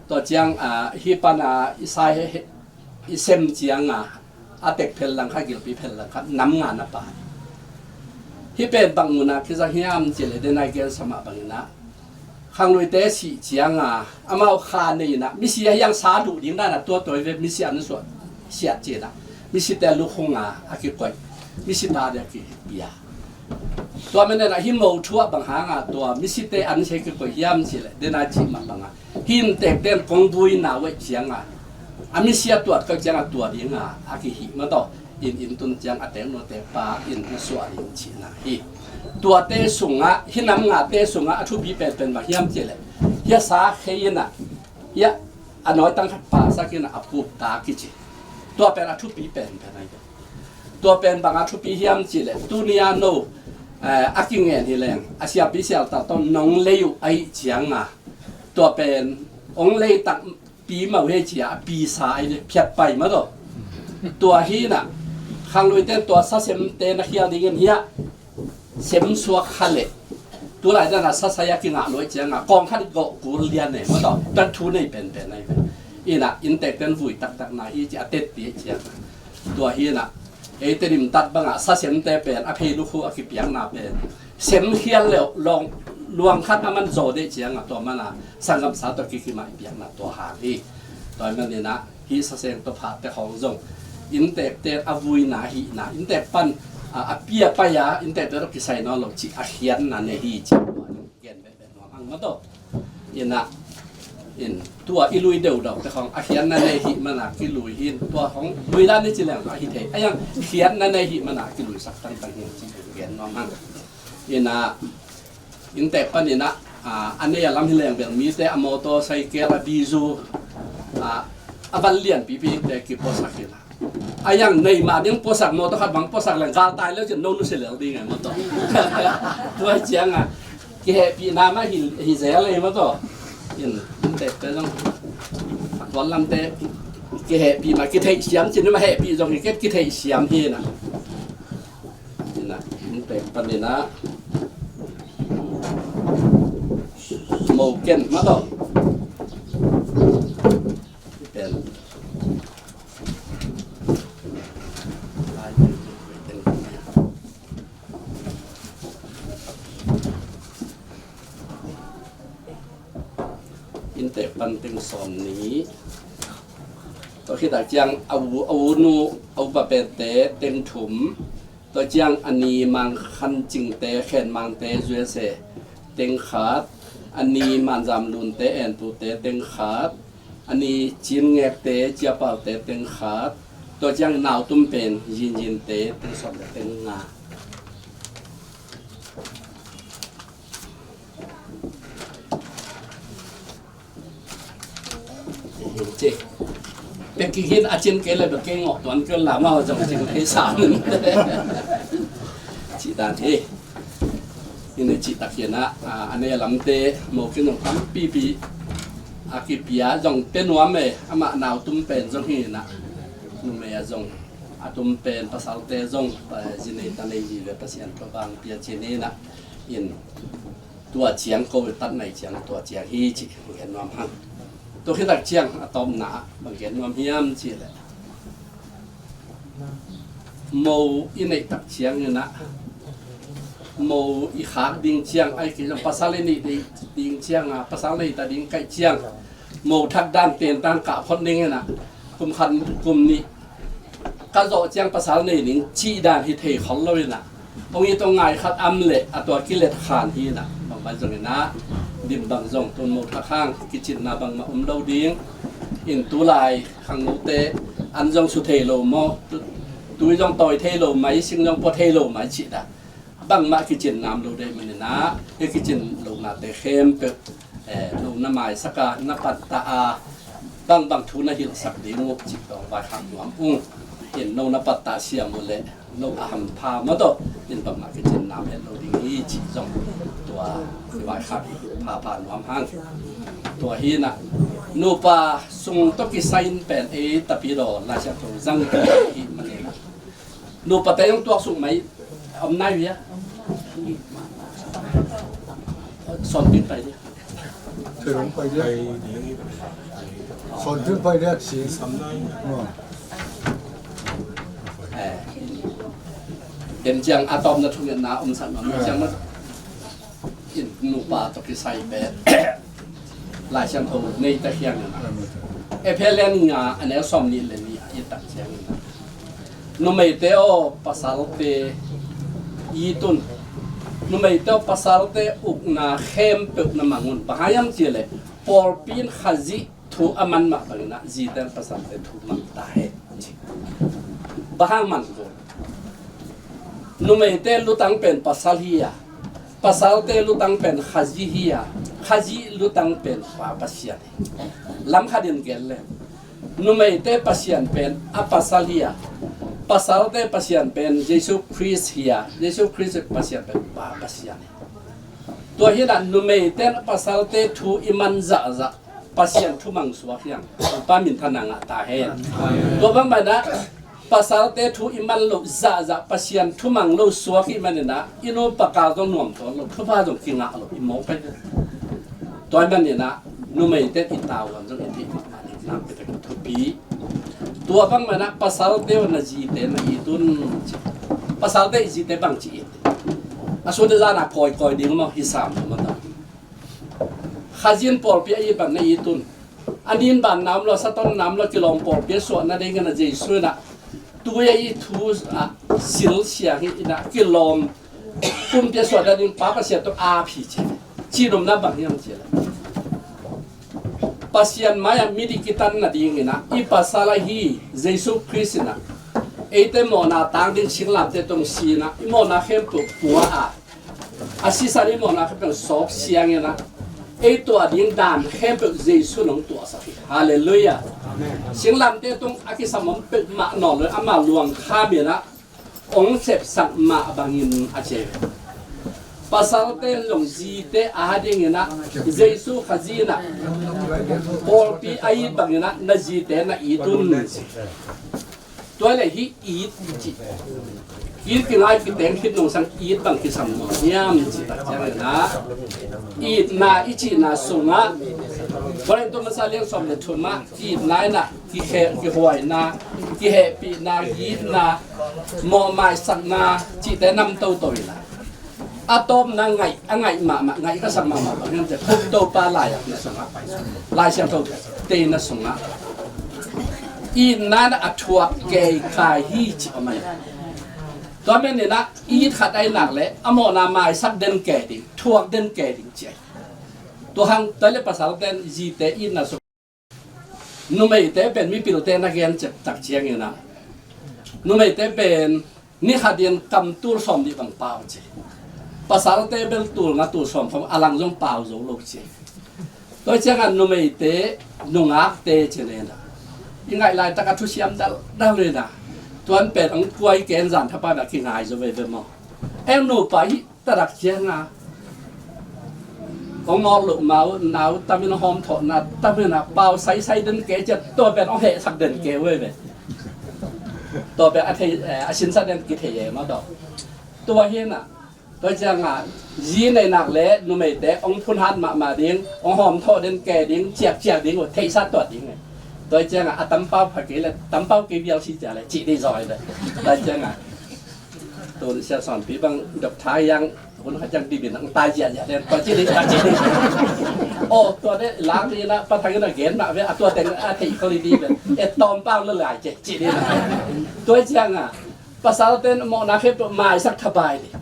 Tua ciang a, hi pan a, i sai he, he, i sem ciang a, a tek phel lang kha gilpi phel lang kha nam nga na pa. Hi pen bang muna kizang hiam cih leh denai gen samah bangina. Khangluite sih ciang a, amau kha neina, misi a hiang sa duh ding dana tua toi ve misi an suah siat cina. Misite lukhung a, a kikoih. Misita de a kipia. Tua menen a hi mo thuah bang hanga tua misite an se kikoih hiam cih leh, denai cih mah banga. Hi inntek ten kong vui na uaih cianga a misia tuat kal cianga tua dinga a kihih mataw. In in tun ciang a tek nua tek pa in na suah ding cihna hi. Tuate sungah hi nam ngate sungah a thupi penpen bang hiam cihleh, hia sa khei inah hia a nawitang khat pasak inah a pupta kici. Tua pen a thupi penpen ahi. Tua pen bang a thupi hiam cihleh, tunia no, eh, a kingen hileng a siapi sialta tawh nong lei uh ahi cianga tua pen ong lei tak pi mau hei cia a pi sa ai le phiat pai ma lo. Tua hi na khangluite tua sa sem te na khial dingin hia sem suak kha le. Tulai dana sa saya kingah luai cianga kong khat gawh kul lian ne ma lo. Tan thu nei pen pen ai pen ina inntek ten vui taktak na hi cia a tetpi ai cianga. Tua hi na eite limtat banga sa sem te pen a phei lukhu a kipiakna pen Sem khial leuh luang khat a man zaw deh ciangah tua mana sanggamsa tawh kikim ah i piakna tua hang hi. Tua hi maninah hih saseng tawh phahte khawng zong inntekte a vuina hihna inntek pan a pia pai-a inntekte tawh kisai nawn lo cih a khiatna nei hi cih tua gen behbeh nuam hang maw tawh. Inah in tua i lui deuhdeuhte khawng a khiatna nei hih mana kilui hi in tua khawng lui dan i ci leng a hi thei a iang khiatna nei hih mana kiluisak tangtang hi ci gen nuam hang. Inah inntek paninah a nei a lam hi leng bel mite a motor cycle a bizu a van lianpipi te kipuasak hinah a iang nei mah ding puasak motor khat bang puasak leng galtai leu cin no nusia lel ding ai motor. Tua cianga kihehpihna mah hi zel ei maw tawh. In inntekte zong a tuan lamte kihehpih mah kitheih siam cin mah hehpih zong hi ket kitheih siam hi na. Inah inntek paninah mo ken maw tawh. Pen inntek pan teng sawm ni. Tua khitah ciang a u a u nu a upa pente teng thum. Tua ciang a ni mang khan cingte khen mangte zuese teng khat. A ni manzam lunte entute teng khat. A ni cimngekte ciapaute teng khat. Tua ciang nautum pen zinzinte teng sawm le teng nga. Ci. Pek kihin a cin kei le bek kei ngawh tuan kei la mau zong cin kei sa nun. Ci dan hi. Ina ci tak hian a a nei lamte mo kin zong tampipi a kipia zong te nuam e amah nautum pen zong hi na. Numei a zong a tum pen pasalte zong zinei ta nei hi ve Pasian tua bang pia ci ni na. In tua ciang ko tat nai ciang tua ciang hi ci gen nuam hang. Tua khitak ciang a tawpna ah bang gen nuam hiam ci le mo i neih tak ciang inah mo i khak ding ciang ai kei zong pasal i neih ding ciang a pasal neih ta ding kaih ciang mo thak dan ten tang kah phot ding inah kum khat kum nih ka zawh ciang pasal nei ning cih dan hi thei khol lo inah. Hong i tong ngai khat am leh a tua kilet khan hi inah bang bang zong inah dim bang zong tun mo thak hang kicinna bangmah um lo ding. In tulai khangnote an zong su thei lo maw? Tui zong tawi thei lo mai sing zong pua thei lo mai cih dan. Bangmah kicin nam lo dei maninah hi kicin lo nate khempeuh eh, lo na maisak a na pattah a bangbang thu na hilhsak ding uh cih tawng vaikhak nuam ung. In no na pattah siam uh leh no a hampha maw tawh in bangmah kicin nam het lo ding hi cih zong tua vaikhak phapha nuam hang. Tua hinah nupa sung tawh kisai in pen ei tapi daw laisiak tho zang hi maninah. Nupa te zong tuak suk mai om nai via. Son pin pai dia. Son pin pai dia si. Em ciang a tawpna thungetna om sak nuam ciang na. In nupa tawh kisai pen laisiangtho nei ta hiangin Efesa nga a neu sawm nih le nih a i tak ciangin numeite aw pasalte i tun. Numeite aw pasalte ukna khempeuh na mang un. Bang hang hiam cih leh pawlpi in Khazih thu a man mah bangin ah zite in pasalte thu mang ta hen. Bang hang man ko. Numeite lutang pen pasal hi a, pasalte lutang pen Khazih hi a, Khazih lutang pen Pa Pasian hi. Lam khat in gen le numeite Pasian pen a pasal hi a, pasalte Pasian pen Jesu Khrist hi a, Jesu Khrist Pasian pen Pa Pasian hi. Tua hi a numeite pasalte thu i man zahzah Pasian thumang suak hiang Topa minthanna ngah ta hen. Tua bang banah pasalte thu i man loh zahzah Pasian thumang lo suak i maninah i nupa kal zong nuam tuan lo, thupha zong kingah lo, i mawk pai. Tua i maninah numeite i tavuan zong i tih mahmah ding nakpitak thupi. Tua bang banah pasalte na zite na i tun. Pasalte i zite bang ci i A sut i zan a kawikawi ding maw, hi sam maw ta. Khazin pawlpi a it bang na it un. A nin ban nam lo, saton nam lo, kilawm pawlpi a suah nadingin a Jesu in a tui a it thu a sil siang hi in a kilawm pumpi a suah nading Pa Pasian tawh a phi ci. Ci nopna bang hiam ci le, Pasian mai-ah midik kitan nadingin a i pasal ahi Jesu Khrist in a eite mawhna tang ding singlamteh tung si in a i mawhna khempeuh pua a, a sisan i mawhna khempeuh sawk siangin a ei tuah ding dan khempeuh Jesu in hong tuahsak hi. Halleluiah. Singlamteh tung a kisam om peuhmah nawn lo, ama luang khamin a hong sepsak mah bangin a ci hi. Pasalte zong zite a dingin a Jesu Khazih in a pawlpi a it bangin a na zite na it un. Tua le hi it ci. It kingai kiteng khit nungsang it bang kisam nuam hiam ci tak ciangin a itna i cihna sungah Korintu masa lian sawm le thumah itna in a kikhe kihuaina, kihehpihna, itna, mawhmaisakna cihte nam toto in a a tawpna ngaih, a ngaih mahmah, ngaih ka sak mahmah bang hiam ci le Topa laiakna sungah, Lai Siangtho teina sungah itna in a thuak keikai hi ci a om a hi. Tua manin a it khat a i nak le a mawhna maisak den kei ding, thuak den kei ding ci a hi. Tua hang tua le pasalte in zite itna sung numeite pen mipilte na gen cep tak ciangin a numeite pen ni khat in kam tul sawm nih bang pau ci. Pasalte bel tul nga tul sawm khawng a lang zong pau zo lo ci. Tua ciangin numeite nungakte ci nen a i ngaih laitak a thusiam daldal nen a tuan pen hong kuai ken zan thapai bek kingai zo veve maw? Eng nupa hi tadak cianga hong ngawk loh mau nau tamin hawm thawhna tamin a pau saisai den ke cia tua pen hong hehsak den ke veve. Tua pen a thei, eh, a sinsa den kithei e maw tawh. Tua hi na tua cianga zi nei nak le numeite hong phunhat mahmah ding, hong hawm thawh den ke ding, ciakciak ding uh theihsat tuat ding e. Tua cianga a tampau pha kei le tampau kei vial si cia le cih dei zaw e le. Tua cianga tun sia sawnpi bang dok thai yang hun kha ciang dibin ang tai ziahziah den tua ci ding tua ci ding. Oh tua de lang ni na pa thang na gen na ve a tua teng a thei ko li di ve. E tawm pau la lai ce ci ding. Tua cianga pasalten mawhna khempeuh maisak thapai ding.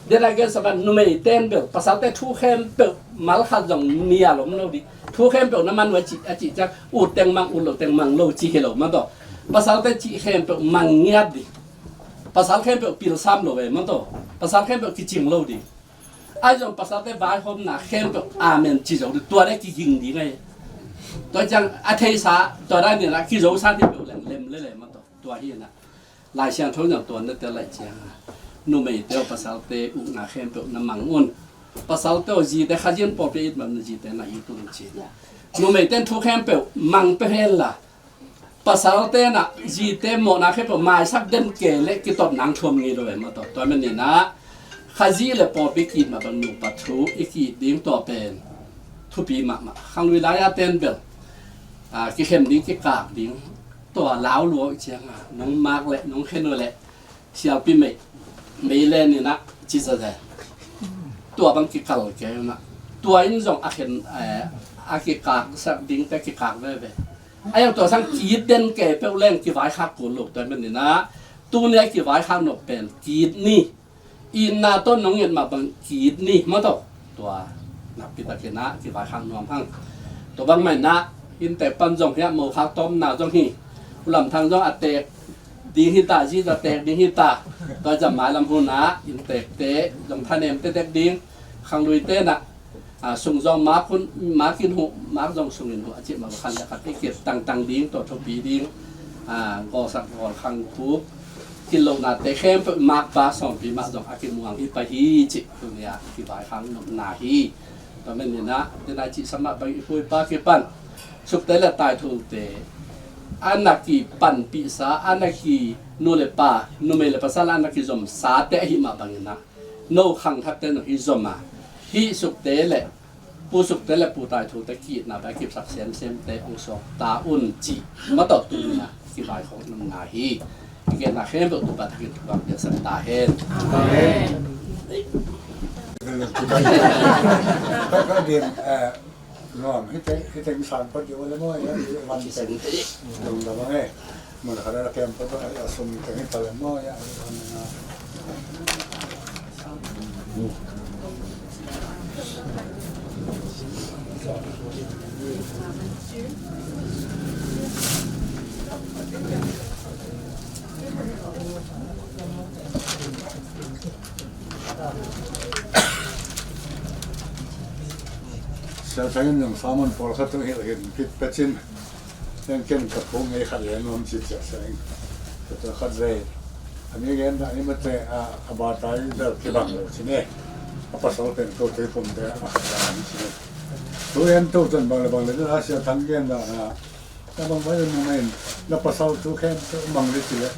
Den a gen saman numeiten bel pasalte thu khempeuh mal khat zong nial om lo ding. Thu khempeuh na man uh a cih, a cih ciang ut teng mang, ut lo teng mang lo ci hi lo man tawh. Pasalte cih khempeuh mang ngiat ding. Pasal khempeuh pilsam lo ve maw tawh. Pasal khempeuh kicing lo ding. Ahi zong pasalte vaihawmna khempeuh amen ci zo ding. Tua le kiging ding ahi. Tua ciang a theisa tua dan ding a kizosa ding peuh lem lem lele maw tawh. Tua hi na Lai Siangtho in tua na tel lai ciang a numeite aw pasalte ukna khempeuh na mang un. Pasalte aw zite Khazih in pawlpi a it bang na zite na it un ci. Numeite in thu khempeuh mang peuh hen la Pasalte in a zite mawhna khempeuh maisak den ke le kitot nang thuam ngei lo e maw tawh. Tua manin a Khazih le pawlpi ki-it mah bang nupa thu i ki-it ding tua pen thupi mahmah. Khanglui lai-a ten bel a kikhem ding kikak ding tua lau lua uh cianga nong mak le nong khen uh le sialpi mei mei len in a ci zazen. Tua bang kikal kei un a tua in zong a khen, eh, a kikak sak dingte kikak veve. A yang tua sang ki-it den ke peuh leng kivaikhak kul lo tua manin a tuni a kivaikhak nop pen ki-it ni. Itna tawh nong it mah bang ki-it ni maw tawh. Tua nakpi takin a kivaikhak nuam hang. Tua bang mah in a inntek pan zong hi a mokhak tawmna zong hi. Ulam Thang zong a tek ding hi ta, zi za tek ding hi ta. Tua za mailam hun a inntekte zong thanemte tek ding. Khangluite in a a, sung zong mak hun, mak in huh, mak zong sung in huh a cih mah khan le khat i kip tangtang ding tua thupi ding. A, gawlsak gawlkhang khuk killohnate khempeuh mak pa sawmpi mah zong a kimuang hi pah hi cih tuni a kivaikhak nopna hi. Tua manin a tena cihsa mah bang i pu i pa kipan sukte le taithute a na kipanpihsa, a na ki nu le pa, numei le pasal a na kizomsate ahi mah bangin a no khangthakte no hi zom a hih sukte le pu sukte le pu taithute ki-itna pai kipsak semsemte hong suak ta un cih mah tawh tuni a kivaikhawk nopna hi. I genna khempeuh Topa thakin thupha piaksak ta hen. Amen. Ka, ka din, eh, nuam, hite, hite sang pat yo le mo, ya, van te. Dong da bang e. Mun ka da kem pat, ya, sum te ni ta le mo, ya. Sia Thang in zong sermon pawlkhat tung hilh hin kit pecin, ken ken ka phung ngei khat le nuam ci ciah sia in. Ka tua khat zei. A mi gen dah ni mate a, a batai bel kibang lo ci ne. A pasal pen ko tei pum te a khat dah ni ci ne. Tu en to cun bang le bang le dah Sia Thang gen dah na. Na bang vai mu main, na pasal tu khempeuh mang le ci le.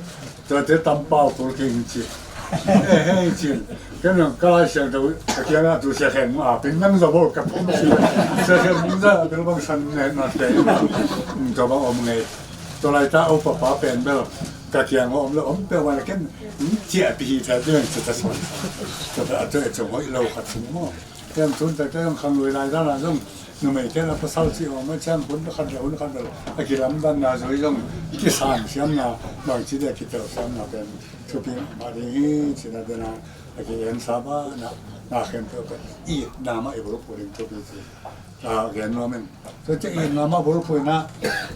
Tuate tampau kul king ci. Eh, hei cin. Ken nang ka Lai Siangtho, ka kiangah tu Sia Khen Maung a pin nang za bol ka pum ci. Sia Khen Maung za bel bang san ne na te. Hmm, tua bang om ngei. Tua lai ta au papa pen bel ka kiang om lo om pe wa ken, hmm, cia pi hi ta tu nang cia ta son. Tua ta tu e cong hoi lo khat sung mo. Ken tun ta ka yong khang lui lai ta na zong. Numei ten a pasal cih om a ciang hun khat le hun khat le a kilamdanna zui zong kisang siamna bangci dia kitel siamna pen thupi mah ding hi cihna dena a ki-en sa bana na khempeuh pen itna mah i bulphuh ding thupi ci a gen nuam in. Tua ci itna mah bulphuhna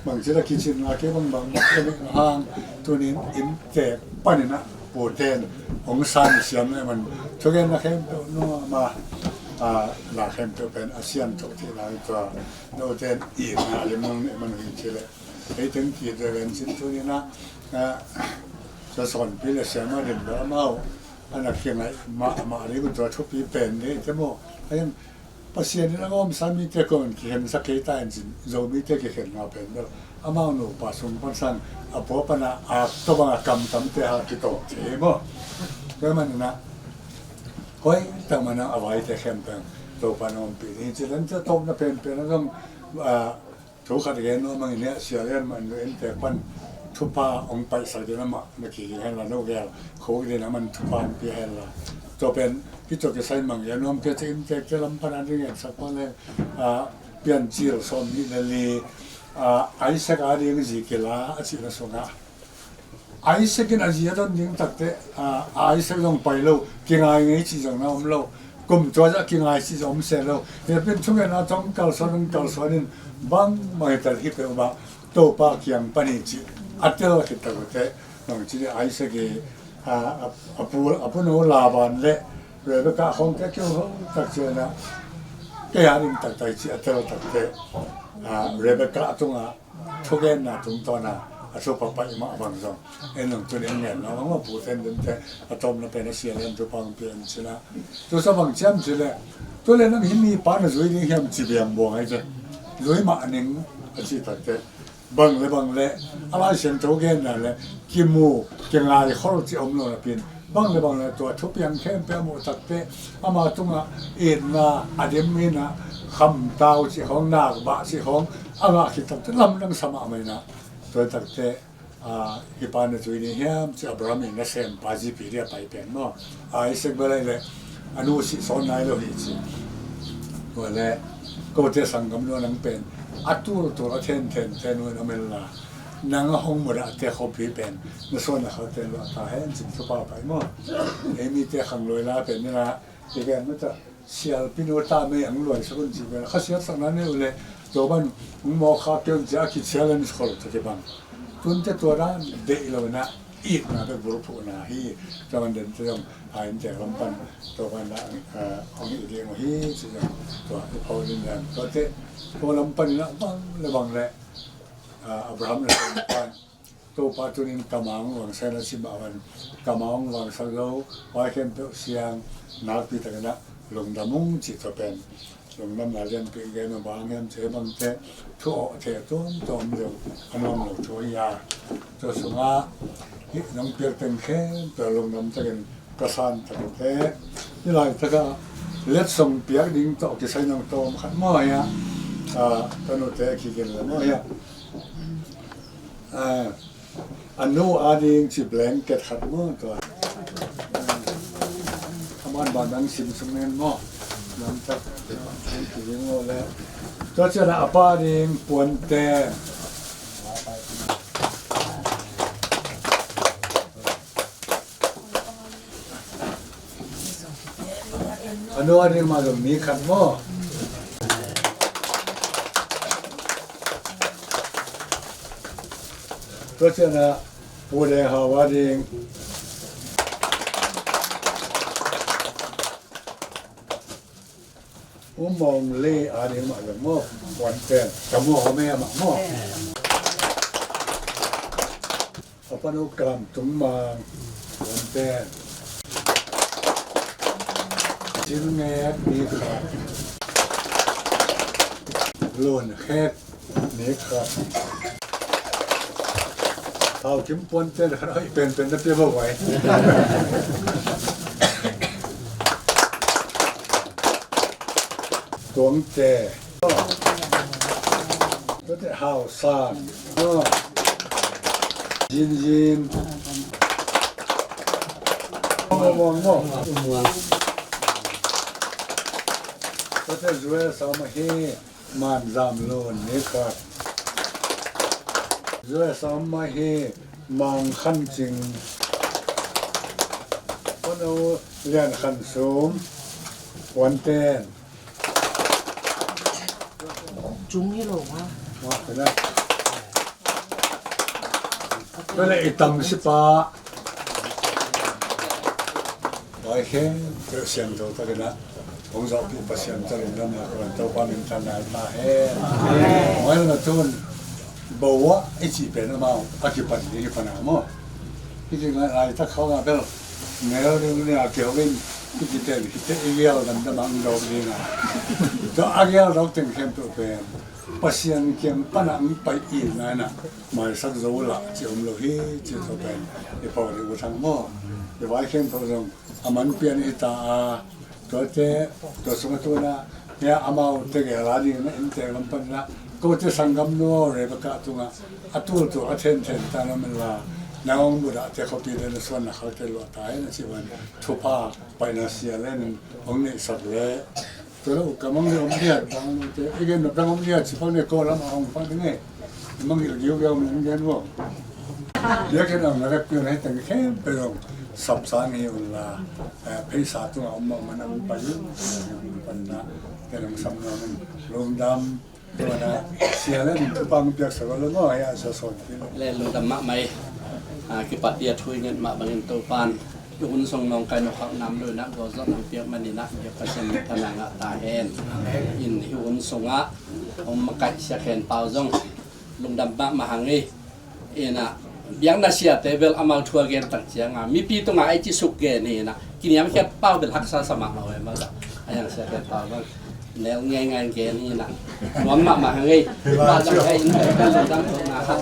bangci dia kicinna kei bangbang mah kei hang tunin inntek panin a puten hong san siam le man thugenna khempeuh nuam a, a, na khempeuh pen a siam thok cihna hi tua. Note in itna lim nong neih man uh hi ci le. Ei teng kit ve ven cin tuni na, a, sa sawnpi le siama lim ve amau a na kiangah mah, mah ding uh tua thupi pen dei te maw. Pasian in a ngawmsa mite kong kikhensak kei ta in cin Zomite kikhenna pen bel amau nupa sung pan sang a pua pana a tawbang a kamtamte ha kitawk thei maw. Tua manin a koi tak mana a vaite khempeuh Topa na ompih ding hi ci len cia tawpna penpen a zong, a, thu khat gen nuam ang in hia sia lian mah in inntek pan thupha hong paihsak ding amah na kiging hen la no gel khuk ding a man thupha hong pia hen la. Tua pen kitok kisai mang gen nuam kia ci inntek kia lam pan a ding gensak pan le, a, Piancil sawm nih le li, a, Isaac a ding zi kila a cihna sungah Isaac in a zi a don ding takte, a, Isaac zong pai lo, kingai ngei cih zong na om lo. Kum tua zah kingai cih zong om se lo. Hiapin thungen a tong kalsuan, hong kalsuan in bang mah hi tel hi peuh mah Topa kiang pan hi cih a tel khit tak uh teh. Nong ci dih Isaac i, a, a, a pu, a pu no Laban le Rebekah khong te kiu ho tak cian a kei a ding taktak cih a tel tak teh. A, Rebekah tungah thugenna tungtawna a thupha paih mah bang zong en zong tun en ngen lo bang mah puten dente a tawmna pen a sia lian thupha hong pia in cina. Tusa bang ciam ci le tule nang himi pa na zui ding hiam ci biang buang ai te. Zui mah ning a ci takte bang le bang le a Lai Siangtho genna le kimu kingai khol ci om lo na pin bang le bang le tua thupiang khempeuh a muh takte ama tungah itna a dim ina khamtau cih hong nakbah cih hong a ngah khit takte lamdang sa mahmah ina. Tua takte, a, hi pa na zui ni hiam ci Abraham in na sem pa zipi dia pai pen maw. A, Isaac balai le a nu sih sawn nai lo hi ci. Tua le kote sanggam nuan ang pen a tul tul a then then te nuan a mel la. Nang a hong mudah te khop hi pen na suan a khal ten lo a ta hen cin thupha pai maw. Ei mite khang loi la pen nila i gen mata sialpi nu ta mei ang luai sakun ci pen kha siat sakna ne u le tua ban hong mawk kha keun ci a ki challenge khol ta ki bang. Tunte tua dan deih lo na itna bek bulphuhna hi. Tua ban den te zong a inntek lam pan tua ban na, a, hong i ding uh hi ci zong tua i pho din dan tua te tua lam pan ina bang le bang le, a, Abraham le pan Topa tunin kama hong vangsak na ci mah van kama hong vangsak zo vai khempeuh siang nakpi takin a lungdam ung cih tua pen lungdamna lianpi gen uh bang hiam ci bangte thu awh theh tuamtuam deuh a nuam lo thu hi a tua sungah hih nong piak teng khempeuh lungdam takin ka san takte hi lai taka letsong piak ding tawh kisai nong tawm khat maw hi a, a, ka nute kigin le maw hi a. A, a nu a ding ci blanket khat maw tua. A Wan ban dang sim sung nen maw? Lam tak sim ki ding lo le. Tua ciang a pa ding puante. A nu a ding mah zong mi khat maw? Tua ciang a Pu Deng Hau a ding. U Mawng Lei a ding mah zong maw? Puan pen. Ka maw home a mah maw? A pan U Kam Tung Mang. Puan pen. Cin Nget ni khat. Lun Khet. Nek khat. Hau Kim puante khat hoih penpen na pia bo vai. Tuangte. Tuate Hau San. Zin Zin. Muang Muang. Tuate Zuel Sam ahi. Man Zam Lun ni khat. Zuel Sam ahi. Mang Khan Cing. Pano Lian Khan Sum. Puan pen. Cung hi lo ma. Wa, kena. Tua le i tam sipa. Vai khempeuh siangtho takin a hong zawhpih Pasian tawh lungdamna kong Topa minthanna ta hen. Amen. Hong en na tun bo a i cih pen amau a kipan ding hi pan a maw? Hih ding a laitak khawng a bel nel ding ni a kihong in hih ding pen hih te i gial damdam a hong dawk ding a. Tua a gial dawk teng khempeuh pen Pasian kiang pan a hong pai i nai na maisak zo lah ci om lo hi ci tawh pen i pau ding uh thang maw? I vai khempeuh zong a man pian hi ta a, tuate, tua sung a tuna, hia amau tegel a ding na innte lam pan na, kote sanggam nu Rebecca tunga, a tultul a thenthen ta na man la, na ong buda te khopi de na suan na khal te lua ta e na ci van, thupha, paina sia le nin, ong nei sak le, Tua lo ka mang le om liat bang te i gen na bang om liat si phang ne ko lam a hong phang te nge. Mang il giu giu om len gen wo. Dia ke na na rep piu na teng khem pe long sap sa nge un la. Pheisa tung a om mang man a um pa yu. Pan na ke na sam na man lungdam. Tua na sia le nin tu pang piak sa lo ngo ya sa son pi. Le lungdam mah mai. Kipat dia thu i ngen mah bangin Topan. I hun sung nawngkai nawkkhak nam lo inah gawzawh nang piak man inah biak Pasian minthanna ngah ta hen. In hi hun sungah hong makaih Sia Khen Pau zong lungdam mahmah hang hi. Inah biakna siate bel amau thu a gen tak cianga mipi tungah ei ci suk gen hi inah kiniamkhiat pau bel haksa sa mahmah uh e mah zah. A hiang Sia Khen Pau bel nel ngeingai gen hi inah nuam mahmah hang hi. Mah zong hei in bel lungdam tawh ngah khat.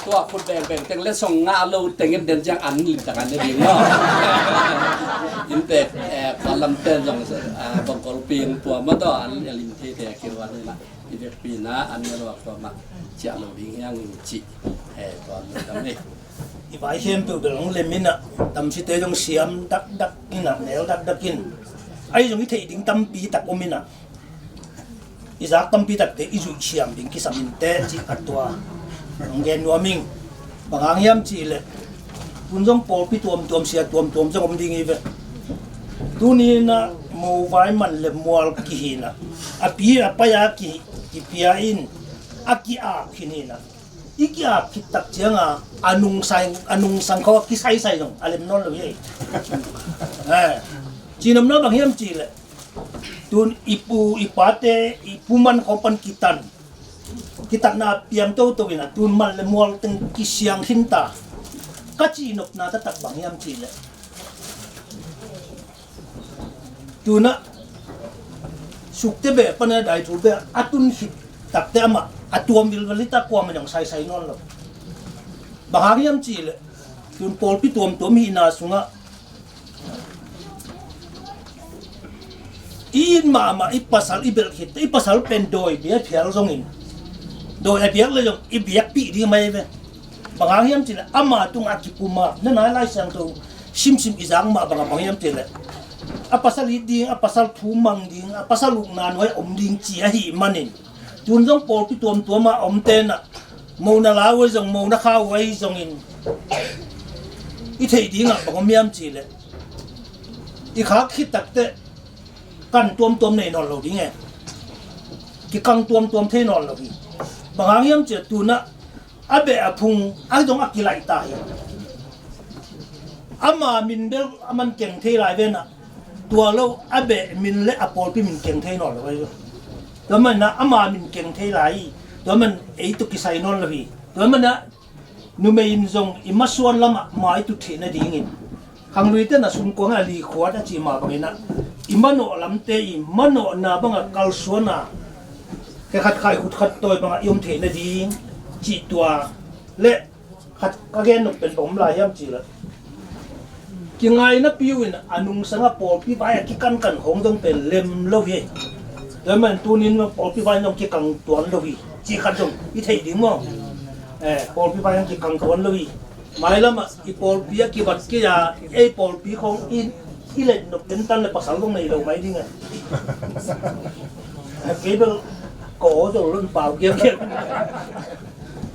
Tua khut bengbeng teng le song ngah lo tengin den ciang an lim tak an ne ding maw? Innte kua lamte zong bongkol pin tua maw tawh an lim thei thei a kiruan hi lah. I vekpi na an ne lo a tua mah ciah lo ding hiang in cih tua lungdam hi. I vai khempeuh bel hong lem inah tamsite zong siam dakdak inah nel dakdak in ahi zong i theih ding tampi tak om inah i zak tampi takte i zuih siam ding kisam in teh cih khat tua hong gen nuam ing. Bang hang hiam cih leh tun zong pawlpi tuamtuam sia tuamtuam zong om ding hi ve. Tuni inah mo vai man le mual kihi inah a pi a pai a kipia in a ki-ap khin inah i ki-ap khit tak cianga a nungsang a nungsang kho a kisaisai zong a lem nawn lo hi. Cinamna bang hiam cih leh tun i pu i pate i pu man khawng pan kitan kitatna a piang toto inah tun man le mual teng kisiang khinta ka cihnopna taktak bang hiam cih leh tunah sukte beh pana daithul beh a tun khit takte amah a tuam vilvel hita kuamah in hong saisai nawn lo. Bang hang hiam cih leh tun pawlpi tuamtuam hihna sungah i it mahmah i pasal i belh khit i pasal pen dawi bia phial zongin dawi a biak le zong i biakpih ding mai ve. Bang hang hiam cih leh ama tungah a kipum a, na nai Lai Siangtho simsim i zak mah bang a bang hiam cih leh a pasal it ding, a pasal thu mang ding, a pasal ukna nuai om ding ci ahih manin, tun zong pawlpi tuamtuam a omte na mona lau ahi zong, mona khau ahi zongin i theih dingah bang om hiam cih leh i khak khit takteh kan tuamtuam nei nawn lo ding e. Kikang tuamtuam thei nawn lo hi. Bang hang hiam cih leh tunah a beh a phung a zong a kilaih ta hi. Ama min bel a man keng thei lai ve na. Tua lo a beh min le a pawlpi min keng thei nawn lo ahi. Tua man na ama min keng thei lai hi. Tua man ei tawh kisai nawn lo hi. Tua man na numei in zong i masuan lamah mai tut theih nadingin khangluite na sumkuang a likhuat a cih mah bangin ah i manawh lamte i manawhna bangah kalsuan a khe khat khai khut khat tawi bangah i om theih nading cih tua le khat ka gen nop pen bang om lai hiam cih leh kingaina piu in a nungsang a pawlpi vai a kikankan khawng zong pen lem lo hi. Tua man tunin pawlpi vai zong kikang tuan lo hi. Cih khat zong i theih ding maw? Eh, pawlpi vai zong kikang tuan lo hi. Mailam ah i pawlpi a kibat kei a, ei pawlpi khawng in i let nop tentan le pasal zong nei lo mai ding a. Eh, kei bel ko zo lon pau kiam kiam.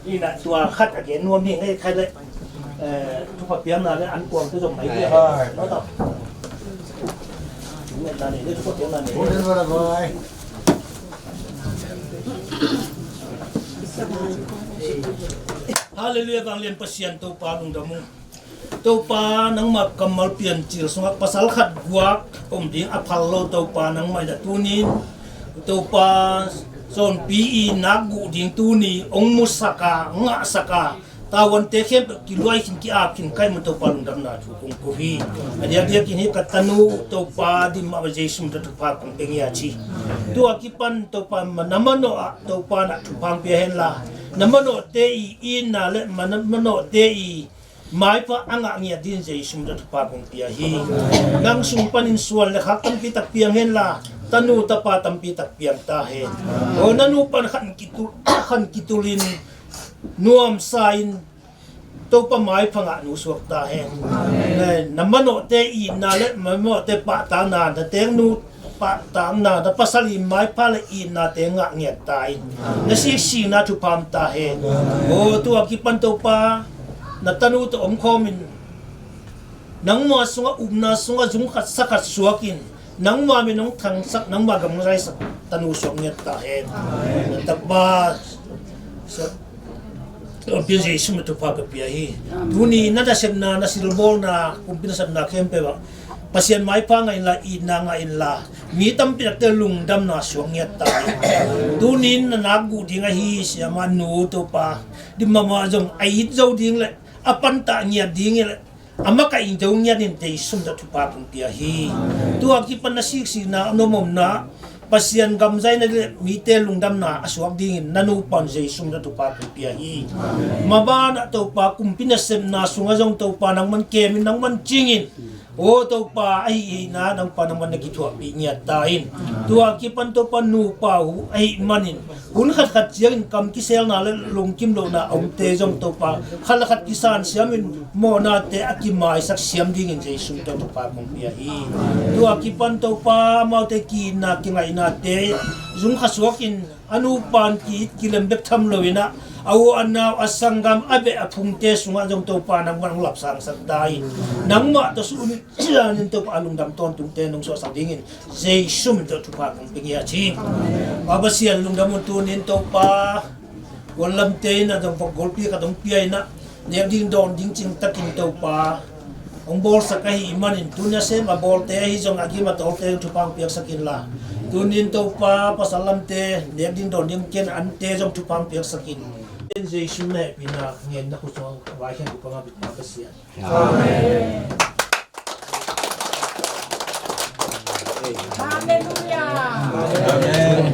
Ina tua khat a gen nuam ni ngei khai le, eh, thupha piakna le an kuang te zong mai le. Ai. Lo tau. Ngetna nei le thupha piakna nei. Hallelujah, vanglian Pasian Topa lungdam ung. Topa, nangmah kammal piancil sungah pasal khat guak om ding a phal lo, Topa, nangmah in a tunin, Topa, zawnpi i nakguh ding tuni hong musak a, ngahsak a, tavuante khempeuh kiluai khin, ki-ap khin ka hih manin Topa lungdamna thu kong ko hi. A diakdiakin hih ka tanu Topa, dim mah Jesu min tawh thupha kong pia hi a ci. Tua kipan Topa, na manawh ah Topa na thupha hong pia henla, na manawhte i itna le na manawhte i maipha a ngah ngiat dingin Jesu min tawh thupha kong pia hi. Nang sung panin suan le khak tampi tak piang henla, tanu tapa tampi tak piang ta hen. Aw, na nu pan khan kitul, khan kitulin nuamsa-in Topa maipha ngah nu suak ta hen. Na manawhte itna le na manawhte pahtakna, na tengnu pahtakna, na pasal i maipha le itnate ngah ngiat ta in, na siksikna thupha om ta hen. Aw, tua kipan Topa, na tanu tawh omkhawmin nangma sungah, upna sungah zung khat sa khat suakin, nangma min hong thangsak, nangma gam hong zaisak tanu suak ngiat ta hen. Na tapa, sa, Topa Jesu min tawh thupha ka pia hi. Tuni na nasepna, na silbawlna, kumpi nasepna khempeuh ah Pasian maipha ngah inla, itna ngah inla, mi tampi takte lungdamna suak ngiat ta hi. Tunin na nakguh ding ahi siamah nu Topa, dim mahmah zong a it zo ding le a pantah ngiat ding le a makaih zo ngiatin Jesu min tawh thupha kong pia hi. Tua kipan na siksikna, na omomna, Pasian gam zaina le mite lungdamna a suak dingin na nupa un Jesu min tawh thupha kong pia hi. Maban ah Topa, kumpi nasepna sungah zong Topa nangman kemin, nangman cingin, aw Topa, ahih hihna nangpa nangman na kithuahpih ngiat ta in. Tua kipan Topa, nupa uh ahih manin hun khatkhat ciangin kam kiselna le lungkim lohna a omte zong Topa, khat le khat kisan siamin mawhnate a kimaisak siam dingin Jesu min tawh thupha kong pia hi. Tua kipan Topa, amaute ki-itna kingaihnate zung kha suakin, a nupa in ki-it kilem bek tham loin ah, a u a nau, a sanggam, a beh a phungte sungah zong Topa nangman hong lapsangsak ta in, nangmah tawh sunin, Topa, a lungdam tawntungte nong suahsak dingin Jesu min tawh thupha kong pia hi a ci. Pa Pasian lungdam un, tunin Topa, guallamte in a dong vok golpi ka dong pia in ah, nek ding dawn ding cing takin Topa hong bawlsak ahih manin, tuni a sem a bawlte ahi zong a gim a tawlte thupha hong piaksak inla, tunin Topa, pasal lamte nek ding dawn ding ken ante zong thupha hong piaksak in. Jesu na hehpihna ngenna khut sungah vaikhia, Topa, Pa Pasian. Amen. Hallelujah. Amen.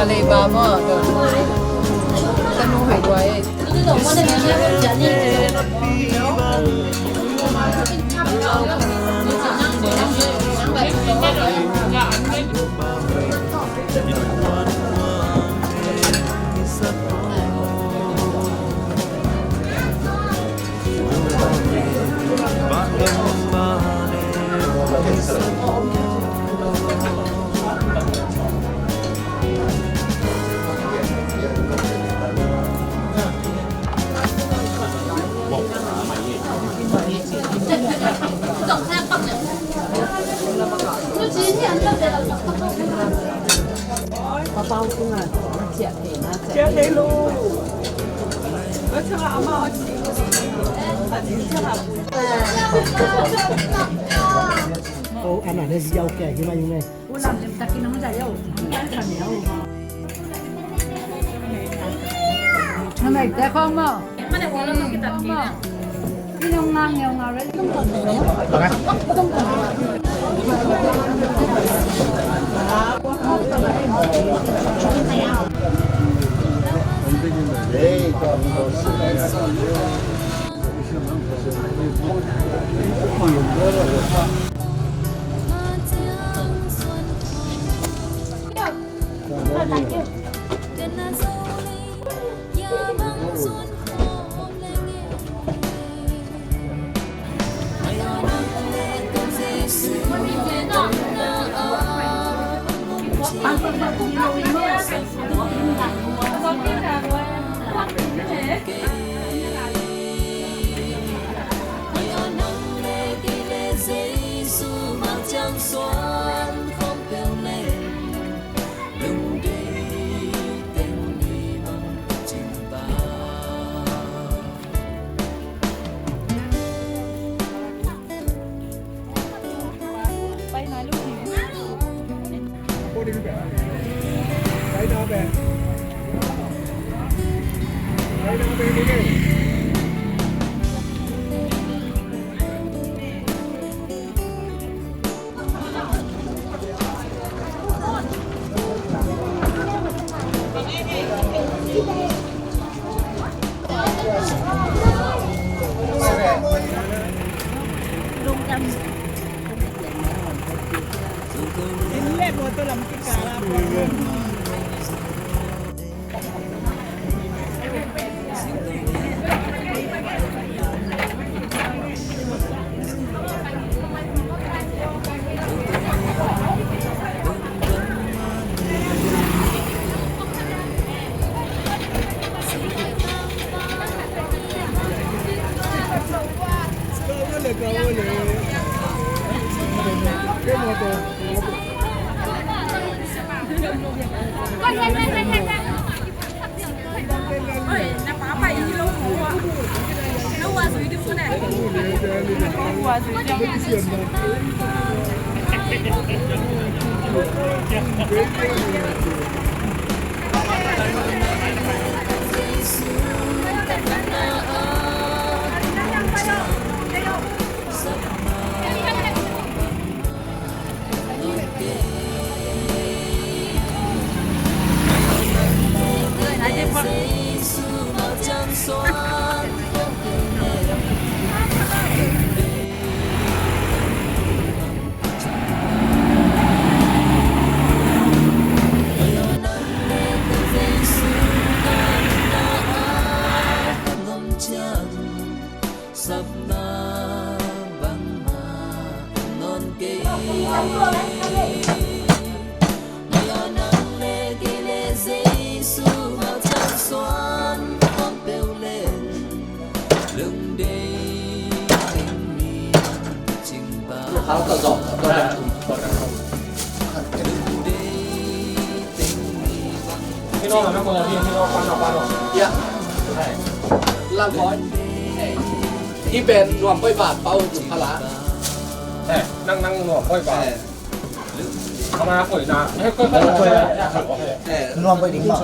Alibaba, ka nu hei duai. Hi pen nuam poi ba pau tu phala. Eh, nang nang nuam poi ba. Eh. Kama koi na. Eh, koi koi. Eh, nuam poi ding ba.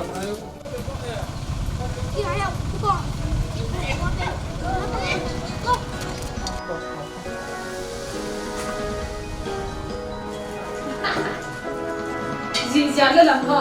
Zihziah le lam ho.